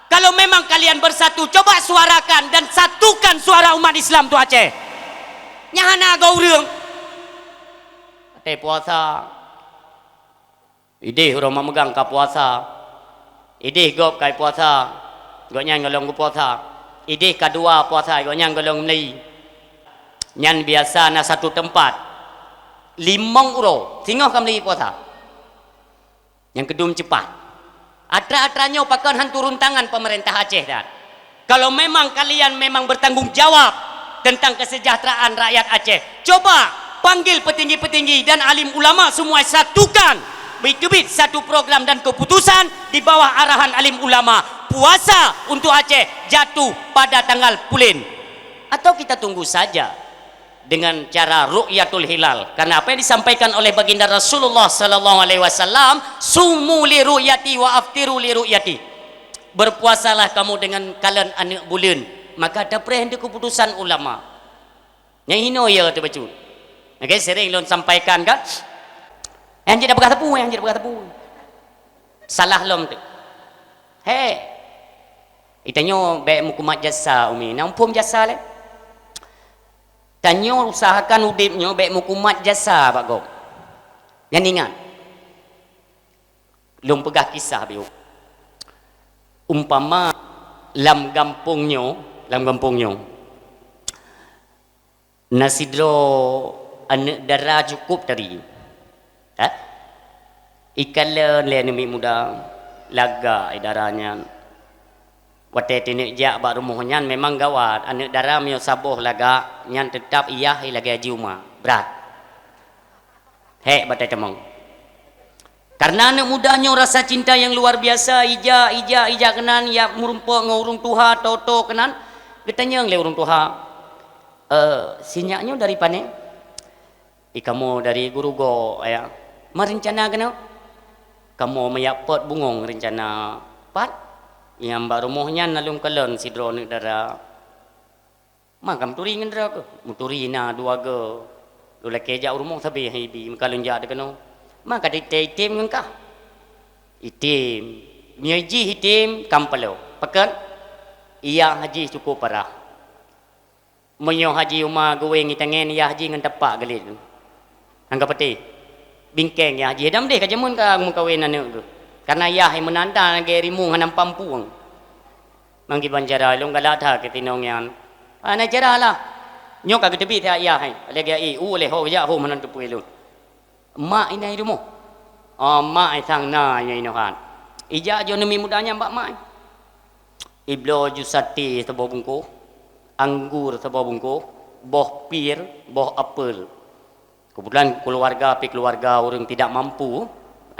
Kalau memang kalian bersatu, coba suarakan dan satukan suara umat Islam tu Aceh. Nyang hana agak ureuëng. Até puasa. Idéh uroe mak meugang ka puasa. Idéh gob kai puasa, gobnyan goh lom geupuasa. Idéh ka dua puasa, gobnyan goh lom meuli. Nyan biasa na satu teumpat. Limong uroe, singoh ka meuli puasa. Nyang keudum cepat. Atra-atra nyoe pakon han turun tangan pemerintah Aceh dan. Kalau memang kalian memang bertanggung jawab tentang kesejahteraan rakyat Aceh, coba panggil petinggi-petinggi dan alim ulama semua satukan, teubiet satu program dan keputusan di bawah arahan alim ulama. Puasa untuk Aceh jatuh pada tanggal pulen. Atau kita tunggu saja dengan cara ru'yatul hilal. Karena apa yang disampaikan oleh Baginda Rasulullah sallallahu alaihi wasallam, "Sumu li ru'yati wa aftiru li ru'yati." Berpuasalah kamu dengan kalon aneuk buleuen, maka tapreh di keputusan ulama. Nyang hinoe ya teuh bacut. Oke, sering lôn sampaikan kan. Nyang jeuet peugah teupeu, nyang jeuet peugah teupeu. Salah lom teuh. He. Itanyoe bék meukumat jasa umi. Na muphom jasa lé. Tanyoe usahakan udeb nyoe bék meukumat jasa bak gob. Nyan ingat. Lôn peugah kisah biôh. Umpama lam gampông nyoe, lam gampông nyoe, na sidroe aneuk dara cukup tari. Ha? Ikalon lé aneuk miet muda, lagak i dara nyan. Watée teuneuk jak bak rumoh nyan memang gawat, aneuk dara meunyoe saboh lagak, nyan teutab iyah lagée haji uma, brat. Hék bak tatamong. Karena aneuk muda nyoe rasa cinta yang luar biasa, ijak, ijak, ijak keunan, ijak meurumpok ngon ureuëng tuha, toto keunan, geutanyong lé ureuëng tuha, "Eh, si nyak nyoe dari pane?" "I kamoe dari Gurugok, Ayah." "Ma reuncana keunoe?" "Kamoe meujak pot bungong reuncana." "Pat?" "Nyang bak rumoh nyan na lôn kalon sidroe aneuk dara." "Ma ka meuturi ngon droe keuh?" "Meuturi na dua goe. Lôn lakée jak u rumoh sabe han ibi, meuka lôn jak di keunoe." "Ma ka teuitem ngon kah?" "Item. Meunyoe jih item, ka meupaloe. Pakon? Iyah jih cukup parah. Meunyoe haji uma geuwéng i tangen, iyah jih ngon tapak geulet." Han ka patéh. Bingkeng yah jih, dam deh ka jameun ka meukawen aneuk geuh. Karena yah meunan that lagée rimueng hana pampueng. Manggiban cara lôn galak that keu tinong nyan. Hana cara lah. Nyoe ka geuteubiet that yah, lagée i u lé ho geujak ho meunan teupeu lôn. Mak inai rumoh. Oh, mak sang na inai inohan. Ijak jo neumi muda nyan bak mak. Ibloe ju sate saboh bungkôh, anggur saboh bungkôh, boh pir, boh apel. Kebetulan keluarga pih keluarga ureuëng tidak mampu,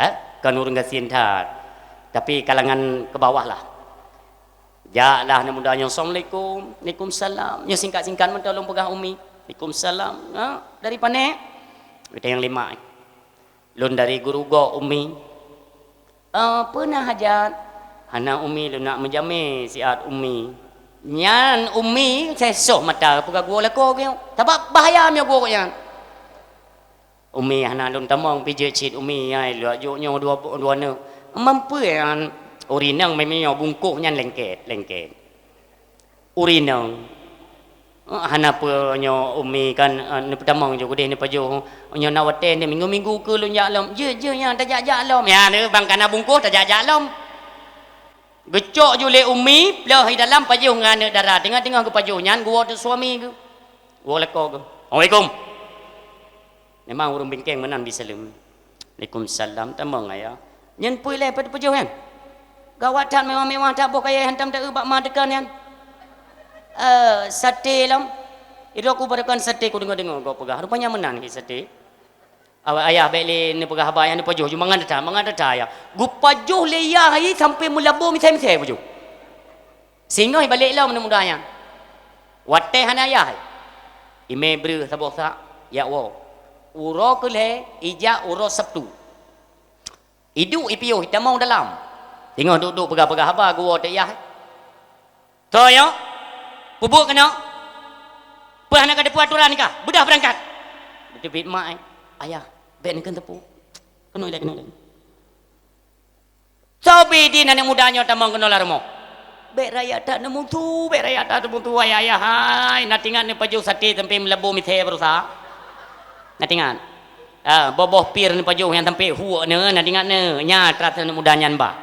eh, kan ureuëng gasien that. Tapi kalangan ke bawah lah. Jaklah aneuk muda nyoe, "Assalamualaikum." "Waalaikumsalam." Nyoe singkat-singkat mantong lôn peugah Umi. "Waalaikumsalam." "Ha, dari pane?" Kata nyang lima. "Lôn dari Gurugok, Umi." "Oh, peue na hajat?" "Hana Umi, lôn nak meujamé siat Umi." Nyan Umi seusoh mata peugah geuwoe lakoe geuh. Sabab bahaya meunyoe geuwoe nyan. Umi hana lôn tamong pih jeuet cit Umi, ai lôn jok nyoe dua, dua neuk. Mampu nyan ureuëng inong meunyoe bungkôh nyan lengket, lengket. Ureuëng inong. Eh, hana peue nyoe Umi kan, eh, neupeutamong ju keudeh neupajoh. Nyoe na watée ni minggu-minggu keu lôn jak lom. Jeuet, jeuet nyan tajak-jak lom. Ya, ni bang kana bungkôh tajak-jak lom. Geucok ju lé Umi, plôh i dalam pajoh ngon aneuk dara. Teungoh-teungoh geupajoh nyan, geuwoe teuk suami geuh. Woe lakoe geuh. "Assalamualaikum." Memang ureuëng bingkeng meunan bisaleuem. "Waalaikumsalam, tamong ayah." Nyan peue lé pat pajoh nyan? Gawat that, mewah-mewah that, boh kayèe hantom taeu bak ma teuka nyan. Eh, saté lom. Idok ku barokan saté ku deungoe-deungoe gob peugah. Rupanya meunan hi saté. Awak ayah bèk lé neupeugah haba, ayah neupajoh ju mangat that, mangat that ayah. Geupajoh lé yah hai sampai meulabô misai-misai pajoh. Singoh ibalek lom aneuk muda nyan. Watèe hana yah hai. Imè breuh saboh sak, jak woe. Uroe keulhèe, ijak uroe Sabtu. Iduek ipiôh, itamong dalam. Singoh duek-duek peugah-peugah haba, geuwoe teuk yah hai. "Toh nyoe, peubuet keunoe. Peue hana ka teupeu aturan nikah? Beudah beurangkat!" Geuteubiet mak, eh, "Ayah, bèk neukheun teupeu. Keunoe ilèe, keunoe ilèe." Soe bri idin aneuk muda nyoe tamong keunoe lam rumoh? Bèk rayeuk that neumusu, bèk rayeuk that neumusu, ayah-ayah hai. Na teuingat neupajoh saté sampai meulabô misai baroesa? Na teuingat? Ah, boh-boh pir neupajoh nyang sampai huek nyoe, na teuingat nyoe. Nyan rasa aneuk muda nyan bah.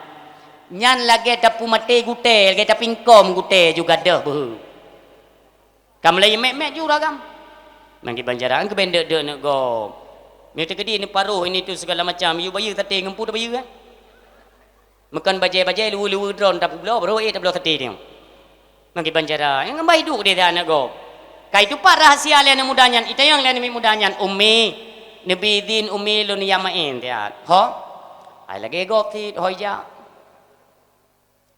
Nyan lagèe tapeumaté gutèe, lagèe tapingkom gutèe ju gadôh beuhe. Ka meulayeue mèt-mèt ju ureueng agam. Nyan kiban cara, keuben deuek-deuek aneuk gob. Meunyoe teukeudi neuparoh ini itu segala macam, yue bayeue saté ngon peue tabayeue, kan? Meukon bajèe-bajèe, luweue-luweue droe tapeubloe, baroe ék tabloe saté nyoe. Nyan kiban cara, nyang bah iduek desa aneuk gob. Ka itupat rahasia lé aneuk muda nyan, itanyong lé aneuk muda nyan, "Umi, neubi idin Umi lôn jak maén siat." "Ho?" "Hai lagèe gob cit, ho ijak."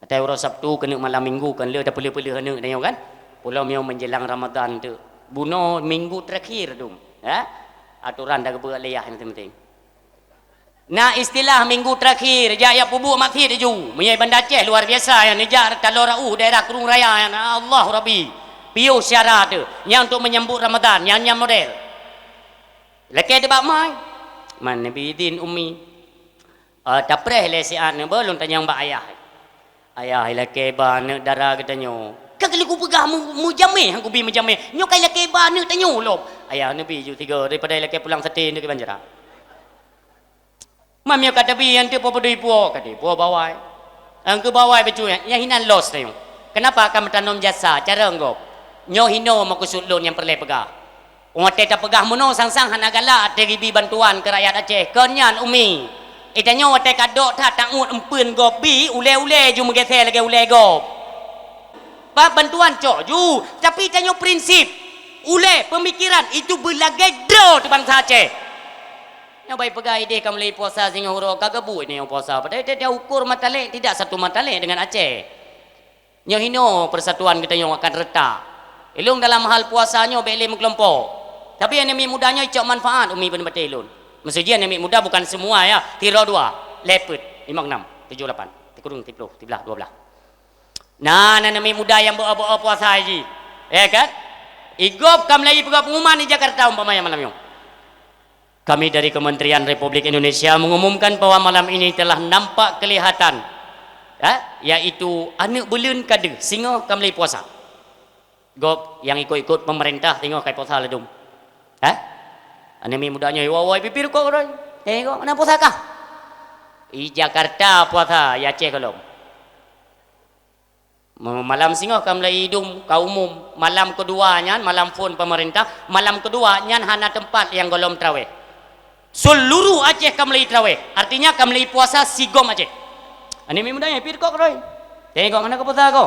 Watèe uroe Sabtu keuneuk malam Minggu kan le tapeuleuh-peuleuh aneuk tanyoe kan. Pulo meunyoe menjelang Ramadan tu. Bunoe minggu terakhir tu. Ya? Aturan dah geupeugah lé yah nyang penting. Na istilah minggu terakhir, jak, jak peubuet maksiet laju. Meunyoe Banda Aceh luar biasa nyan, neujak taloe Rauf daerah Krueng Raya nyan. Allah Rabbi. Piôh syara tu. Nyan untuk menyambut Ramadan, nyan, nyan model. Lakèe teuh bak mai. Man neubi idin Umi. Ah, tapreh lé siat nyoe, beu lôn tanyong bak ayah. Ayah, ilakèe ba aneuk dara geutanyoe. Ka lheueh kupeugah meu-, meujamé, han kubi meujamé. Nyoe ka ilakèe ba aneuk tanyoe lom. Ayah neubi ju tiga daripada ilakèe pulang saté nyoe kiban cara. Mam nyoe ka tabi, han teupeue peudui puwoe, ka dipuwoe bawai. Nyang keu bawai bacut nyan, nyan hinan los tanyoe. Kenapa ka meutanom jasa, carông gob? Nyoe hinoe meukeusut lôn nyang peureulèe peugah. Watèe tapeugah meunoe sang-sang hana galak teugibi bantuan keu rakyat Aceh. Kon nyan, Umi. Eh, tanyoe watèe ka dok that tangut eumpeuen gob bi, ulèe-ulèe ju meugeusé lagèe ulèe gob. Ba-, bantuan cok ju, tapi tanyoe prinsip, ulèe, peumikiran, itu beulagèe droe teuh bansa Aceh. Nyoe bai peugah idéh ka mulai puasa singoh uroe, ka geubuet nyoe puasa. Padahai tiep-tiep ukur Matalek tidak satu Matalek dengan Aceh. Nyoe hinoe persatuan geutanyoe akan retak. Ilôn dalam hal puasa nyoe bèk lé meukelompok. Tapi aneuk miet muda nyoe icok manfaat Umi beuneubeuté ilôn. Meuseuji aneuk miet muda bukan semua ya, sidroe dua, lhèe peuet, limong enam, tujoh lapan, sikureueng siploh, siblaih, dua blaih. Na, na aneuk miet muda nyang beu-o beu-o puasa jih. Ya kan? Igob ka mulai peugah pengumuman di Jakarta umpamanya malam nyoe. Kami dari Kementerian Republik Indonesia mengumumkan bahwa malam ini telah nampak kelihatan, ya, yaitu aneuk buleuen ka deuh, singoh ka mulai puasa. Gob nyang ikot-ikot pemerintah singoh ka puasa ladum. Ha? Aneuk miet muda nyoe, "Woi, woi, pipi rukok, woi." Eh, gob, "Hana puasa kah?" "I Jakarta puasa, i Aceh gohlom." Malam singoh ka mulai idum, ka umum. Malam keudua nyan, malam phon pemerintah, malam keudua nyan hana teumpat nyang gohlom traweh. Seuluruh Aceh ka mulai traweh, artinya ka mulai puasa sigom Aceh. Aneuk miet muda nyan, "Pi rukok, Roy." "Tengok, hana ka puasa ko."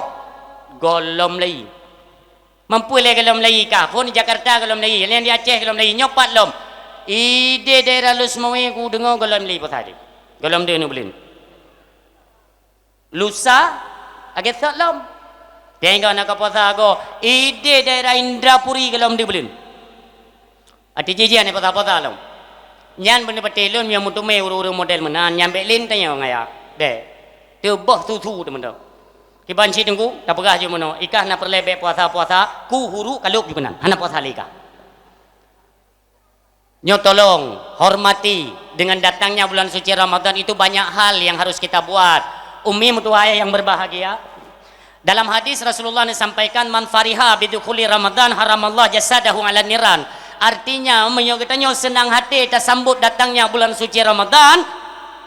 "Gohlom lé." "Mampu lé gohlom lé kah? Phon di Jakarta gohlom lé, laén di Aceh gohlom lé, nyoe pat lom." "Idéh daerah Lhokseumawe ku kudeungoe gohlom lé puasa jih. Gohlom deuh aneuk buleuen." "Lusa, lagèe sot lom." "Tengok, hana ka puasa ko." "Idéh daerah Indrapuri gohlom deuh buleuen." Até jih-jih hana puasa-puasa lom. Nyan beuneupeuté lôn nyang meuteumé ureueng-ureueng model meunan, nyan bèk lé tanyong ngon ayah. Bèk. Teuboh susu teumantong. Kiban cit teungku, tapeugah jih meunoe, i kah na peureulèe bèk puasa-puasa, ku huru kalôb jih keunan. Hana puasa lé kah. Nyoe tolong, hormati, dengan datangnya bulan suci Ramadan itu banyak hal yang harus kita buat. Umi meutuah ayah yang berbahagia, dalam hadis Rasulullah disampaikan, "Man fariha bidukhuli Ramadan, haramallah jasadahu 'alan niran." Artinya, meunyoe geutanyoe seunang até tasambot datangnya bulan suci Ramadan,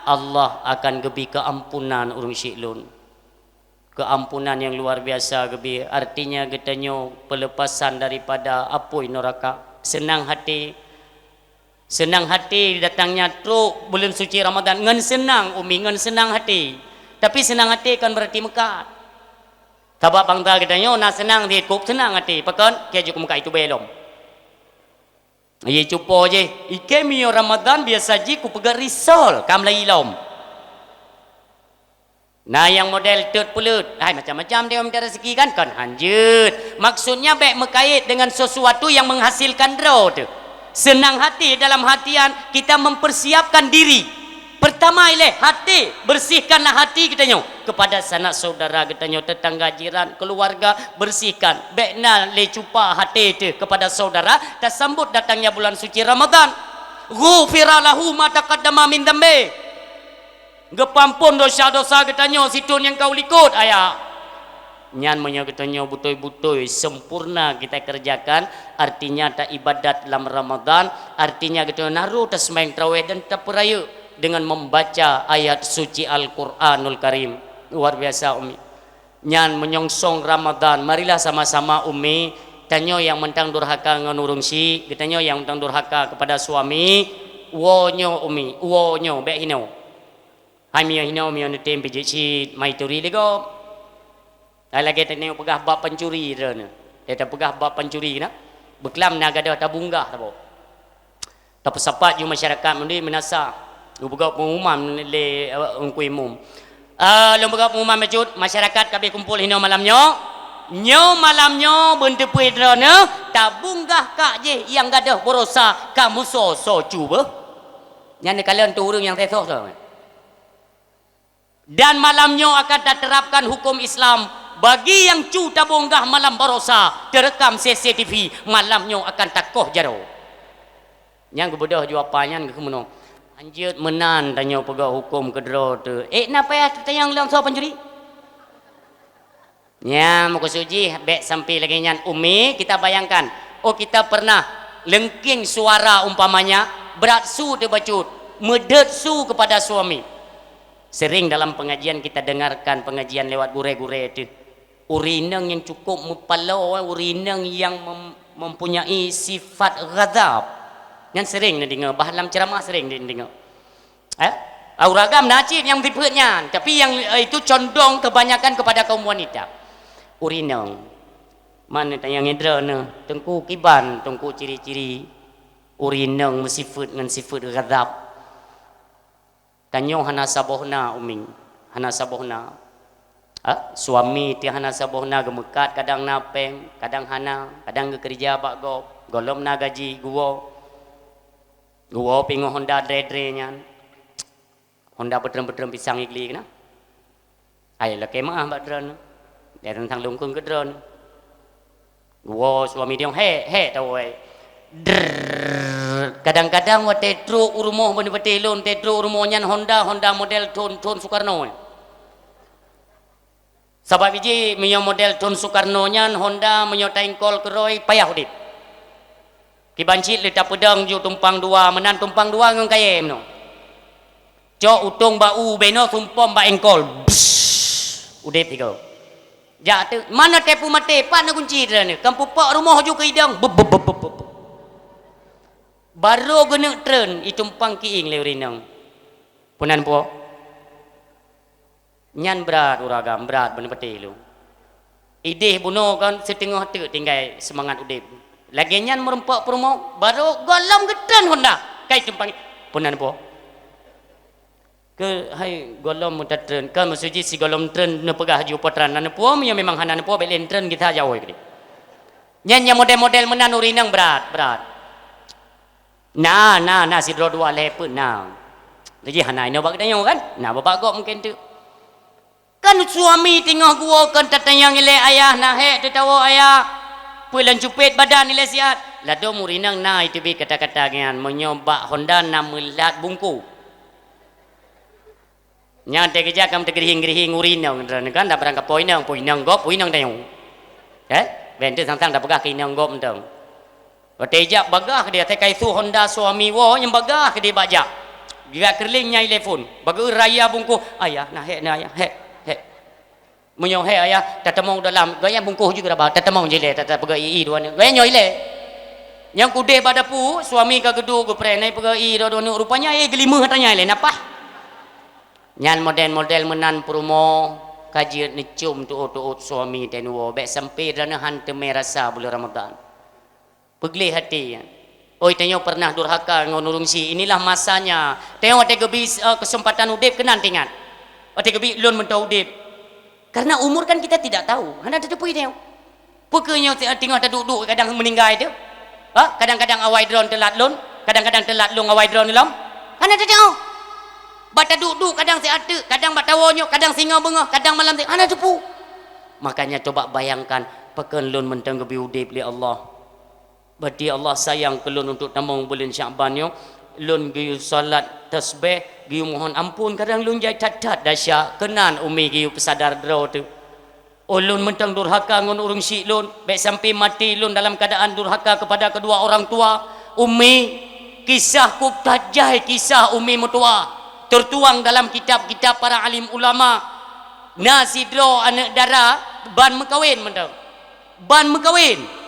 Allah akan geubri keuampunan ureueng syik lôn. Keuampunan nyang luar biasa geubri, artinya geutanyoe peulepasan daripada apui neuraka. Seunang hati, seunang hati datangnya trok buleuen suci Ramadhan ngon seunang, Umi, ngon seunang hati. Tapi seunang hati kon beurati meukat. Sabab bansa geutanyoe na seunang, sikôb seunang hati. Pakon? Keu jeuet keu meukat itu beu lom. Ie cupo jih, i kèe meunyoe Ramadhan biasa jih kupeugöt risol, ka meulayi lom. Na nyang model teut peuleut, hai macam-macam deh, minta rezeki kan, kon hanjeuet. Maksudnya bèk meukait dengan sesuatu yang menghasilkan droe teuh. Senang hati dalam artian kita mempersiapkan diri. Pertama ilèe hati, bersihkanlah hati geutanyoe kepada sanak saudara geutanyoe, tetangga, jiran, keluarga, bersihkan. Bèk na lé cupa hati teuh kepada saudara, tasambot datangnya bulan suci Ramadhan. Ghufira lahu ma taqaddama min dzambi. Geupeuampon desya-desya geutanyoe sithôn nyang ka u likôt, ayah. Nyan meunyoe geutanyoe beutôi-beutôi sempurna kita kerjakan, artinya taibadat lam Ramadhan, artinya geutanyoe na rôh taseumayang tarawèh dan tapeurayeuk dengan membaca ayat suci Al-Qur'anul Karim. Luar biasa, Umi. Nyan meunyongsong Ramadhan, marilah sama-sama, Umi, tanyoe nyang mantong durhaka ngon ureueng syik, geutanyoe nyang mantong durhaka kepada suami, woe nyoe, Umi, woe nyoe, bèk hinoe. Hai meunyoe hinoe, meunyoe neutem pih jeuet cit, mai turi lé gob. Hai lagèe tanyoe peugah bab pancuri droeneuh. Teuh tapeugah bab pancuri na. Beuklam na gadôh tabunggah saboh. Tapeusapat ju masyarakat meunuri meunasah. Geupeugah pengumuman lé, eh, Teungku Imum. Eh, lôn peugah pengumuman bacut, masyarakat ka abéh kumpul hinoe malam nyoe. Nyoe malam nyoe beuneuteupeu droeneuh tabunggah kak jih nyang gadôh baroesa ka meusoe-soe cu beuh. Nyan neukalon tu ureueng nyang seusoe-soe. Dan malam nyoe akan taterapkan huköm Islam. Bagi nyang cu tabunggah malam baroesa, teureukam C C T V, malam nyoe akan takoh jaroe. Nyang geubeudôh ju apa nyan geukheun meunoe, "Hanjeuet meunan tanyoe peugah huköm keudroe teuh. Ék na payah tatanyong lom soe pancuri?" Nyan meukeusud jih bèk sampai lagèe nyan, Umi, kita bayangkan. Oh, kita pernah leungkeng suara umpamanya, brat su teuh bacut, meudeuet su kepada suami. Sering dalam pengajian kita dengarkan pengajian lewat gurèe-gurèe teuh. Ureueng inong nyang cukup meupaloe, ureueng inong nyang mem-, mempunyai sifat ghadab. Nyan sering neudeungoe, bah lam ceramah sering neudeungoe. Eh? Ureueng agam na cit nyang sifeuet nyan, tapi yang, eh, itu condong kebanyakan kepada kaum wanita. Ureueng inong. Man tanyong droeneuh, Teungku kiban, Teungku ciri-ciri ureueng inong meusifeuet ngon sifeuet ghadab. Tanyoe hana saboh na, Umi, hana saboh na. Ha? Suami teuh hana saboh na, geumeukat kadang na pèng, kadang hana, kadang geukeureuja bak gob, gohlom na gaji, geuwoe. Geuwoe pih ngon Honda dre-dre nyan. Honda peutreun-peutreun pisang igli keunan. Hai lakèe meu'ah bak droeneuh. Lé teuntang lungkun keu droeneuh. Geuwoe suami diong, "Hék, hék," tawoe. Drrrr. Kadang-kadang watèe trok u rumoh, bak patéh lôn, watèe trok u rumoh nyan Honda, Honda model thon, thon Soekarno. Sabab iji meunyoe model thon Soekarno nyan Honda, meunyoe taengkol keudroe payah udép. Kiban cit lé tapeudong ju tumpang dua, meunan tumpang dua ngon kayèe meunoe. Cok utông bak u, bèe noe sumpom bak engkol. Bsss! Udép sigoe. Jak teuk, mana teupeu maté, pat na kunci droeneuh? Kan pupok rumoh ju keu idong. Bup, bup, bup, bup, bup. Barô geuneuk treun, itumpang kieng lé ureueng inong. Peunan po? Nyan brat ureueng agam, brat beuneupeuté lôn. Idéh bunoe kon siteungoh teuk tinggai seumangat udép. Lagèe nyan meurumpok peurumoh, barô gohlom geutreun Honda. Kai tumpang, peunan po? Keu hai gohlom meutatreun, ka meusuji sigohlom treun neupeugah ju potran na neupuo, meunyoe memang hana neupuo, bèk lé treun gita jawai keudéh. Nyan nyang model-model meunan ureueng inong brat, brat. Na, na, na sidroe dua lhèe peuet na. Lagèe hana inoe bak geutanyoe kan? Na babak gob mungken teuk. Kan suami teungoh geuwoe kon tatanyong ilèe ayah, na hék teutawoe ayah. Peue lôn cupet badan ilèe siat. Ladôm ureueng inong na iteubiet kata-kata nyan, meunyoe bak Honda na meulat bungkôh. Nyan teukeujak ka meuteugrihieng-grihieng ureueng inong droeneuh kan, dak barang kapo inong, po inong gob, po inong tanyoe. Eh? Bèk teuk sang-sang tapeugah keu inong gob mantong. Watèe jak bagah keudéh, watèe ka isuh Honda suami woe nyang bagah keudéh bak jak. Geujak keulieng nyang ilèe phôn. Bak geu raya bungkôh, "Ayah, na hék, na ayah, hék, hék." Meunyoe hai ayah, tatamong dalam, gaya bungkôh jih geuraba, tatamong jilé, tata peugah i-i dua aneuk. Gaya nyoe ilée. Nyang kudeh bak dapu, suami ka geuduek geupreh, nai peugah i dua aneuk, rupanya eh geulimeuh ata nyan ilée, napah. Nyan model-model meunan peurumoh, ka jeuet neucom teuôt-teuôt suami teuh nyoe, bék sampai droeneuh han teumé rasa buleuen Ramadhan. Peugleh até. Oi, tanyoe pernah durhaka ngon ureuëng syiek, inilah masanya. Tanyoe watée geubi, eh, keuseumpatan udeb keunan teuingat. Watée geubi lôn mantong udeb. Karena umur kan kita tidak tahu. Hana tateupeue tanyoe. Peu kheueh nyoe teungoh taduek-duek kadang meuninggai teuh? Ha? Kadang-kadang awai droen teulat lôn, kadang-kadang teulat lôn awai droen lom. Hana tateupeue. Bak taduek-duek kadang siat teuk, kadang bak tawoe nyoe, kadang singoh beungoh, kadang malam teuh. Hana tateupeue. Makanya coba bayangkan, pakon lôn mantong geubi udeb lé Allah. Berarti Allah sayang keu lôn untuk tamong buleuen Syakban nyoe. Lôn geuyue salat tasbeh, geuyue mohon ampôn, kadang lôn jai that-that desya, keunan umi geuyue peusadar droe teuh. Oh, lôn mantong durhaka ngon ureuëng syiek lôn, bék sampai maté lôn dalam keadaan durhaka kepada kedua orang tua. Umi, kisah kub that jai kisah umi meutuwah, tertuang dalam kitab-kitab para alim ulama. Na sidroe aneuk dara ban meukawen mantong. Ban meukawen.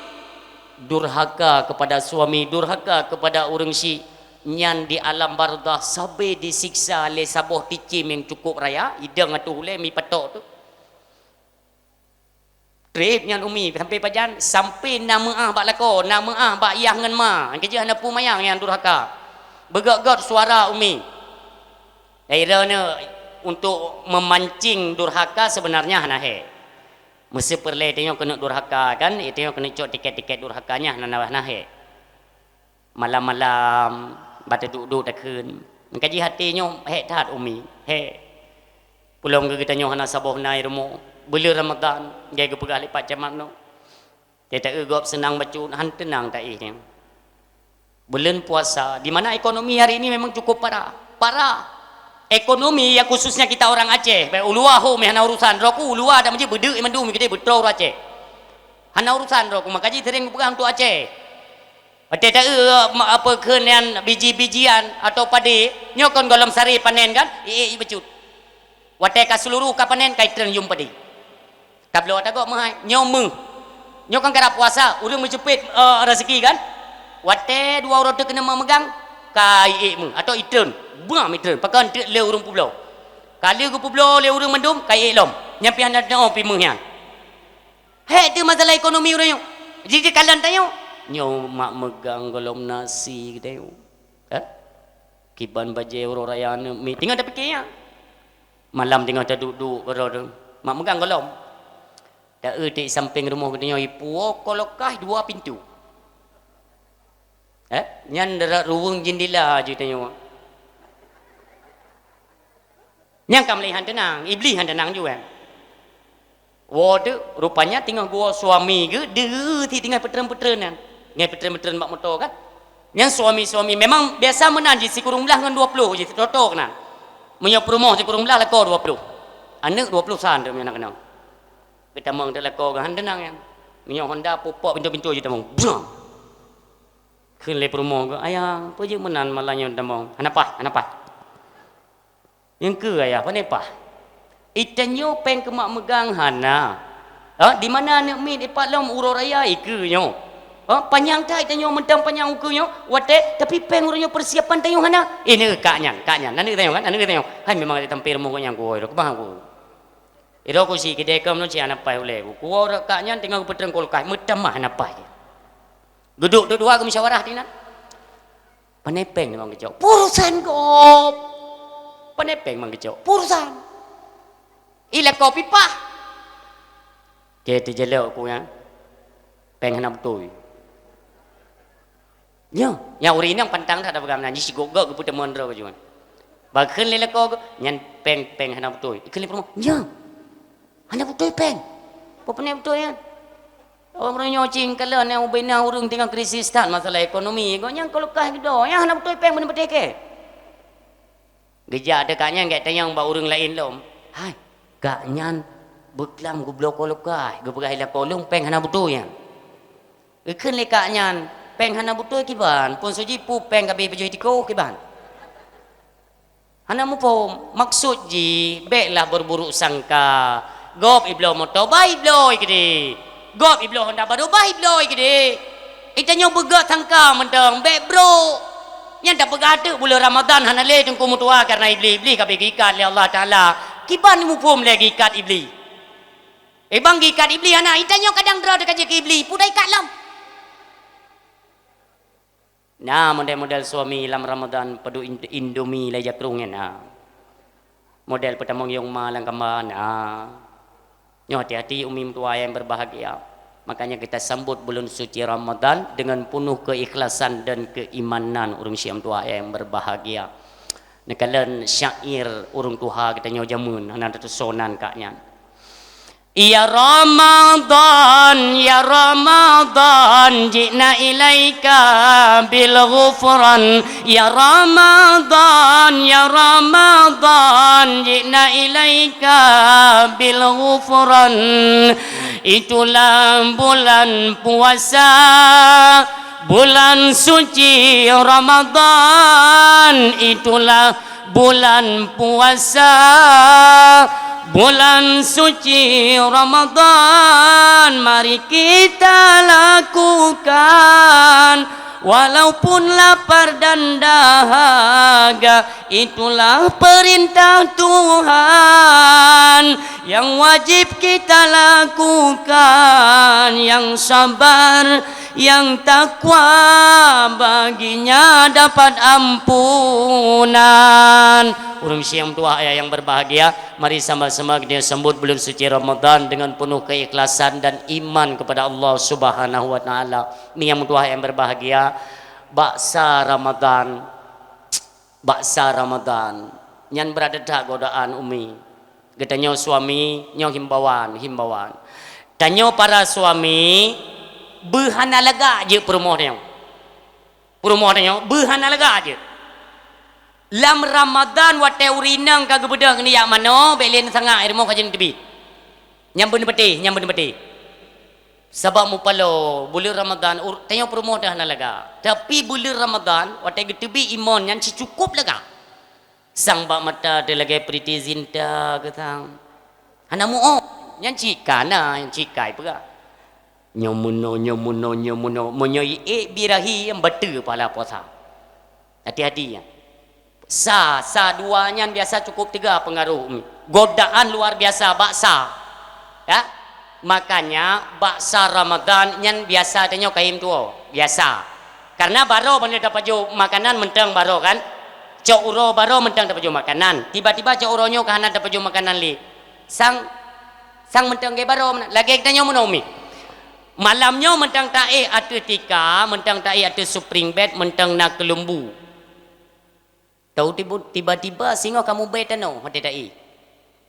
Durhaka kepada suami, durhaka kepada ureuëng syiek, nyan di alam barzakh sabe disiksa lé saboh cicém nyang cukup raya, idong ateueh ulée mi patok teuh. Treb nyan umi, sampai pajan, sampai na meuáh bak lakoe, na meuáh bak yah ngon ma, nyang keujeuet hana peue manyang nyang durhaka. Beugét-gét suara umi. Akhirnya untuk memancing durhaka sebenarnya hana hék. Meuseu peureulée tanyoe keuneuk durhaka kan, tanyoe keuneuk cok tiket-tiket durhaka nyan hana, hana hék. Malam-malam, bak taduek-duek takheun. Meukaji até nyoe hék that umi, hék. Peulom geutanyoe hana saboh na i rumoh. Buleuen Ramadhan, jai geupeugah lé Pak Camat nyoe. Teuta eu gob seunang bacut, han teunang taéh nyoe. Buleuen puasa, di mana ekonomi hari ini memang cukup parah. Parah. Ekonomi ya khususnya kita orang Aceh. Baik uluwa ho meuhana urusan, droku uluwa ada meuji beudeuk mandum kita beutôi ureuëng Aceh. Hana urusan droku, maka jih sering peugah untuk Aceh. Watée ta eu apa kheun nyan biji-bijian atau padi, nyoe kon golom sari panen kan, iék bacut. Watée ka seuluruh ka panen, ka itreun yum padi. Tabloe tagoe meuhai, nyoe meuh. Nyoe kan karab puasa, ureuëng meuceupet, eh, rezeki kan? Watée dua uroe teuk keuneuk memegang, ka iék meuh atau itreun, bam itreun, pakon teuk lé ureuëng peubloe. Ka lheueh geupeubloe lé ureuëng mandum, ka iék lom. Nyan pih hana teunoe pih meuh nyan. Hék teuh masalah ekonomi ureuëng nyoe. Jih kalon tanyoe. Nyoe mak meugang golom nasi geutanyoe. Eh? Kiban bajée uroe raya aneuk miet. Teungoh tapike nyan. Malam teungoh taduek-duek keudroe teuh. Mak meugang golom. Ta eu tiek sampéng rumoh geutanyoe ipuwoe kolokah dua pintoe. Eh? Nyan darat ruweueng jendela jih tanyoe. Nyang ka meulihan teunang, Iblih han teunang juan. Woe teuk, rupanya teungoh geuwoe suami geuh, deuh sit teungoh peutreun-peutreun nyan. Ngon peutreun-peutreun bak moto kan. Nyan suami-suami memang biasa meunan jih sikureueng blaih ngon dua ploh jih, toto keunan. Meunyoe peurumoh sikureueng blaih lakoe dua ploh. Aneuk dua ploh san teuk meunyoe na keunong. Geutamong teuk lakoe geuh han teunang nyan. Meunyoe Honda pupok pintoe-pintoe jih tamong. Bram! Kheun lé peurumoh geuh, "Ayah, peue jeuet meunan malam nyoe tamong?" "Hana paih, hana paih." "Nyang keu ayah, pane paih?" "Itanyoe péng keu mak meugang hana. Ha, di mana aneuk miet ipat lom uroe raya ikeue nyoe. Ha, panyang that itanyoe mantong panyang ukeue nyoe, watée, tapi péng uroe nyoe persiapan tanyoe hana." "Eh, neu kak nyan, kak nyan, aneuk tanyoe kan, aneuk tanyoe." Hai memang ada tampé rumoh nyan kuwoe, kuba ku. Iro kusi kidai keunoe si hana paih ulée. Kuwoe kak nyan teungoh geupeutreun kulkas, meutamah hana paih. Geuduek dua-dua geumusyawarah dinan. Pane péng memang geucok. Urusan gob. Pane péng memang geucok. Urusan. Ila kopi pah. Oke, teujelok ku nyan. Péng hana beutôi. Nyoe, nyang ureuëng inong pantang that peugah meunan, jih sigok-gok geupeuteumon droe keujeuet. Bah kheun lé lakoe geuh, nyan péng-péng hana beutôi. Kheun lé peurumoh, nyoe. Hana beutôi péng. Peue peunan beutôi nyan? Awak meureunoe cing kalon nyang ubena ureuëng teungoh krisis that masalah ekonomi. Gobnyan ka leukah geudoe, nyang hana beutôi péng beuneuh patéh keu. Geujak teuka nyan gét tanyong bak ureuëng laén lom. Hai, kak nyan beuklam geubloe ka leukah, geupeugah ila kolong péng hana beutôi nyan. Geukheun lé kak nyan, péng hana beutôi kiban, phon soe jih peue péng ka abéh pajoh tikoh kiban. Hana muphom, maksud jih béklah berburuk sangka. Gob ibloe moto, bah ibloe keudeh. Gob ibloe honda barô, bah ibloe keudeh. Itanyoe beugöt sangka mantong, bèk brôk. Nyan tapeugah teuk buleuen Ramadhan hana lé teungku meutuha kareuna Iblih. Iblih ka bèk geuikat lé Allah Taala. Kiban muphom lé geuikat Iblih. Eh, bang geuikat Iblih hana, itanyoe kadang droe teuka jeuet keu Iblih, peue ikat lom. Na model-model suami lam Ramadhan peuduek Ind-, Indomie lé jakrong nyan na. Model peutamong yong ma lam kamba na. Nyoe hati-hati umi meutuah yang berbahagia. Makanya kita sambut bulan suci Ramadhan dengan penuh keikhlasan dan keimanan ureueng syik meutuah yang berbahagia. Neukalon syair ureueng tuha geutanyoe jameun hana teusonan kak nyan. Ya Ramadan, ya Ramadan, ji'na ilaika bil ghufran. Ya Ramadan, ya Ramadan, ji'na ilaika bil ghufran. Itulah bulan puasa, bulan suci Ramadan. Itulah bulan puasa, bulan suci Ramadan, mari kita lakukan, walaupun lapar dan dahaga, itulah perintah Tuhan yang wajib kita lakukan, yang sabar yang takwa baginya dapat ampunan. Ureueng syik meutuah ayah yang berbahagia, mari sama-sama kita sambut bulan suci Ramadan dengan penuh keikhlasan dan iman kepada Allah Subhanahu wa Taala. Umi yang meutuah yang berbahagia, bak sa Ramadan, bak sa Ramadan, nyan brat that godaan umi. Geutanyoe suami, nyoe himbauan, himbauan. Tanyoe para suami, beuhana lagak jeuet peurumoh tanyoe. Peurumoh tanyoe, beuhana lagak jeuet. Lam Ramadan watèe ureueng inong ka geubeudôh keuneuk jak manoe, bèk lé neusangak, rumoh ka jeuet neuteubiet. Nyang beuneupatéh, nyang beuneupatéh. Sabab mupaloe, buleuen Ramadan, ur-, tanyoe peurumoh teuh hana lagak. Tapi buleuen Ramadan, watèe geuteubiet imon nyan cukôp lagak. Sang bak mata teuh lagèe Preity Zinta keu sang. Hana mu'oh, nyan cit ka na, nyan cit ka ipeugah. Nyoe meunoe, nyoe meunoe, nyoe meunoe. Meunyoe iék birahi, nyan bateue pahala puasa. Hati-hati, ya. Sa, sa dua nyan biasa cukup teuga pengaruh umi. Godaan luar biasa bak sa. Ya. Makanya bak sa Ramadan nyan biasa tanyoe kayém tuwoe, biasa. Karena baroe ban tapajoh makanan mantong baroe kan. Cok uroe baroe mantong tapajoh makanan. Tiba-tiba cok uroe nyoe ka hana tapajoh makanan lé. Sang, sang mantong lagèe baroe meunan. Lagèe tanyoe meunoe umi. Malam nyoe mantong taéh ateueh tika, mantong taéh ateueh spring bed, mantong na keuleumbu. Tau tibu-, tiba-tiba singoh ka mubèe tanoh watèe taéh.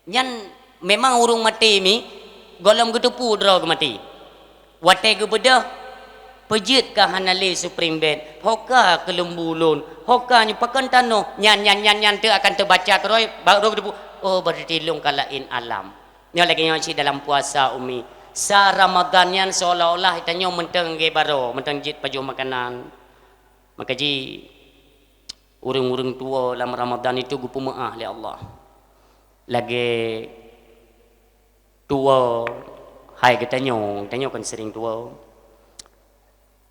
Nyan memang ureueng maté mi, gohlom geuteupeue droe geumaté. Watèe geubeudôh, peujeuet ka hana lé spring bed, ho ka keuleumbu lôn, ho ka nyoe pakon tanoh, nyan, nyan, nyan, nyan teuk akan teubaca keudroe, baru geuteupeue, oh, berarti lôn ka laén alam. Nyoe lagèe nyoe cit dalam puasa umi. Sa Ramadan nyan seolah-olah tanyoe mantong lagèe baroe, mantong jeuet pajoh makanan. Maka jih, ureueng-ureueng tuwoe lam Ramadan itu geupeumeu'ah lé Allah. Lagèe tuwoe, hai geutanyoe, geutanyoe kan sering tuwoe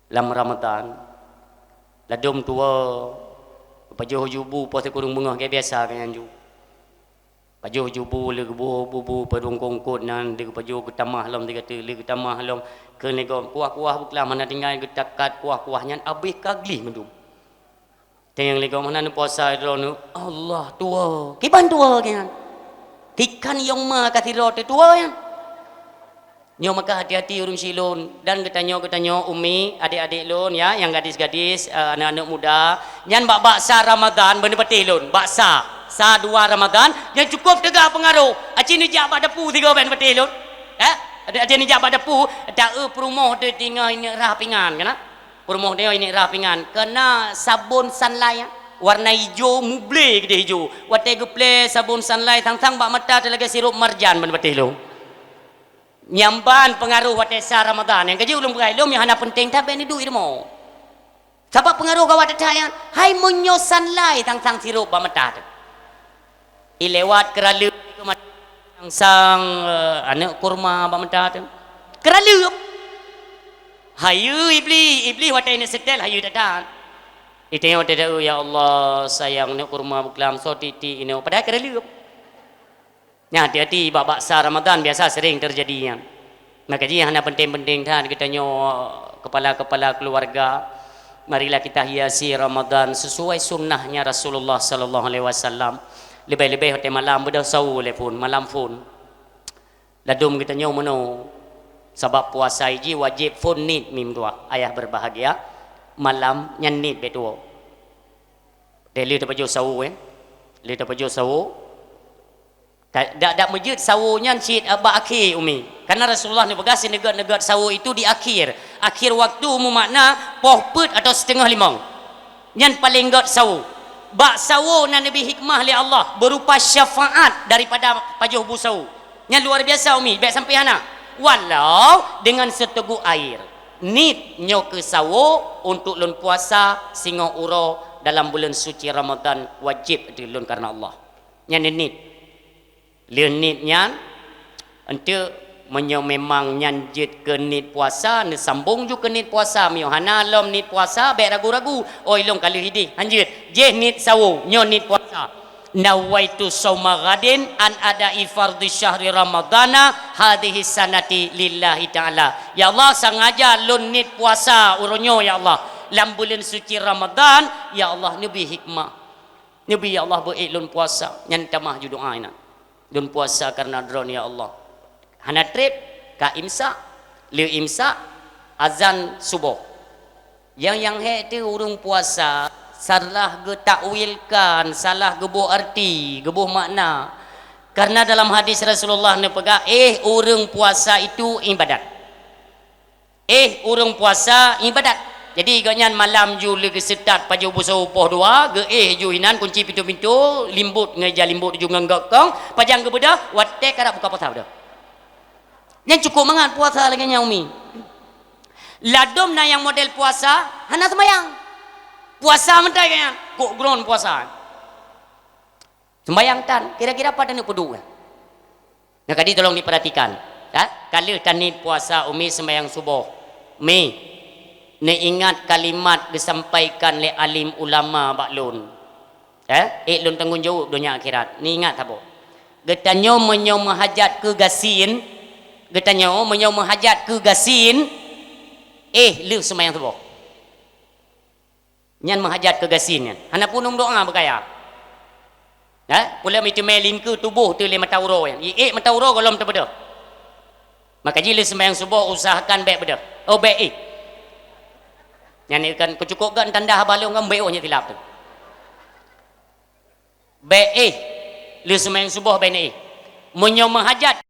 lam Ramadan. Ladôm tuwoe, pajoh ju bu, poh sikureueng beungoh lagèe biasa kan nyan ju. Pajoh ju bu lé geuboh bu-bu padum kongkot nyan, lé geupajoh geutamah lom sigoe teuk, lé geutamah lom. Kheun lé gob, kuah-kuah beuklam hana tinggai geutakat kuah-kuah nyan abéh ka gleh mandum. Teunyang lé gob hana neupuasa droeneuh, Allah tuwoe. Kiban tuwoe nyan. Tikan yong ma ka sidroe teuh tuwoe nyan. Nyoe maka hati-hati ureueng syik lôn dan geutanyoe-geutanyoe umi, adék-adék lôn ya, nyang gadis-gadis, eh, aneuk-aneuk muda, nyan bak-bak sa Ramadan beuneupatéh lôn, bak sa, sa dua Ramadan, nyan cukôp teuga peungaroh. Aci neujak bak dapu sigoe bèk neupatéh lôn. Eh? Aci neujak bak dapu, taeu peurumoh teuh teungoh ineuk rhah pingan, kana? Peurumoh teuh ineuk rhah pingan, kana sabon Sunlight, warna ijo, muble keudéh ijo. Watèe geuplè sabon Sunlight, sang-sang bak mata teuh lagèe sirop marjan beuneupatéh lôn. Nyang ban peungaroh watèe sa Ramadan, nyang ka jeuet ulôn peugah lom nyang hana peunteng that bèk neuduek i rumoh. Sabab peungaroh gawat that nyan, hai meunyoe Sunlight sang-sang sirop bak mata teuh. I lewat keuraleueng Sang, eh, aneuk kurma bak mata teuh. Keuraleueb. Hayeue Iblih, Iblih watée ineuk seutét hayeue that-that. Iteunyok teuh, "Ya Allah, sayang aneuk kurma beuklam, soe tiek-tiek ineuk." Padahai keuraleueb. Nyan hati-hati bak, bak sa Ramadan biasa sering teujadi nyan. Maka jih hana penting-penting that geutanyoe, kepala-kepala keluarga. Marilah kita hiasi Ramadan sesuai sunnahnya Rasulullah sallallahu alaihi wasallam. Leubeh-leubeh watée malam beudôh sawo lé phon, malam phon. Ladôm geutanyoe meunoe, sabab puasa jih wajéb phon niet mim dua. Ayah berbahagia, malam nyan niet bék tuwoe. Deh lheueh tapajoh sawo, eh. Lheueh tapajoh sawo. Ka-, dak, dak meujeuet sawo nyan cit bak akhé, Umi. Karena Rasulullah neupeugah sineugét-neugét sawo itu di akhir. Akhir waktu meumakna poh peuet atau siteungoh limong. Nyan paleng gét sawo. Bak sawo na neubi hikmah lé Allah berupa syafaat daripada pajoh bu sawo. Nyan luar biasa, Umi, bék sampai hana. Walau dengan seteguk air. Niet nyoe keu sawo untuk lôn puasa singoh uroe dalam buleuen suci Ramadan wajéb ateueh lôn karena Allah. Nyan niet. Lheueh niet nyan, enteuk meunyoe memang nyan jeuet keu niet puasa, neusambong ju keu niet puasa. Meunyoe hana lom niet puasa, bék ragu-ragu, "Oi, lôn ka lheueh idéh." Hanjeuet, jih niet sawo, nyoe niet puasa. "Nawaitu shauma ghadin an ada'i fardhi syahri ramadhana hadhihi sanati lillahi ta'ala." Ya Allah, sengaja lôn niet puasa uroe nyoe, ya Allah. Lam buleuen suci Ramadan, ya Allah, neubi hikmah. Neubi, "Ya Allah, beu ék lôn puasa." Nyan tamah ju doa inan. "Lôn puasa karena Droeneuh, ya Allah." Hana treb, ka imsak, lheueh imsak, azan suboh. Nyang, nyang hék teuh ureuëng puasa salah geutakwilkan, salah geuboh arti, geuboh makna. Karena dalam hadis Rasulullah neupeugah, "Éh ureuëng puasa itu ibadat." Éh ureuëng puasa ibadat. Jadi, gobnyan malam ju lheueh geuseutat pajoh bu sawo poh dua, geuéh ju inan kunci pintoe-pintoe, limbot ngon ija limbot ju ngon gok kong, pajan geubeudôh, watée karab buka puasa beudôh. Nyan cukup mangat puasa lagée nyan, Umi. Ladôm na nyang model puasa, hana seumayang. Puasa meutai gobnyan, kok gron puasa. Sembayang tan, kira-kira pat aneuk peuduek nyan? Nyang kadi tolong diperhatikan, ya. Ka lheueh taniet puasa, Umi, sembayang suboh. Mi, neuingat kalimat geusampaikan lé alim ulama bak lôn. Ya, ék lôn tanggong jaweueb donya akhirat. Neuingat saboh. Geutanyoe meunyoe meuhajat keu gasien, geutanyoe meunyoe meuhajat keu gasien, éh lheueh sembayang suboh. Nyan meuhajat keu gasien nyan. Hana peunueng doa beukaya. Ha? Pula meuteumé lingkeu tuboh teuh lé mata uroe nyan. Iék mata uroe gohlom teubeudôh. Maka jih lheueh sembahyang suboh usahakan bék beudôh. Oh, bék éh. Nyan kan keucukôp gét tanda haba lôn kan bék oh nyang silap teuh. Bék éh. Lheueh sembahyang suboh bék éh. Meunyoe meuhajat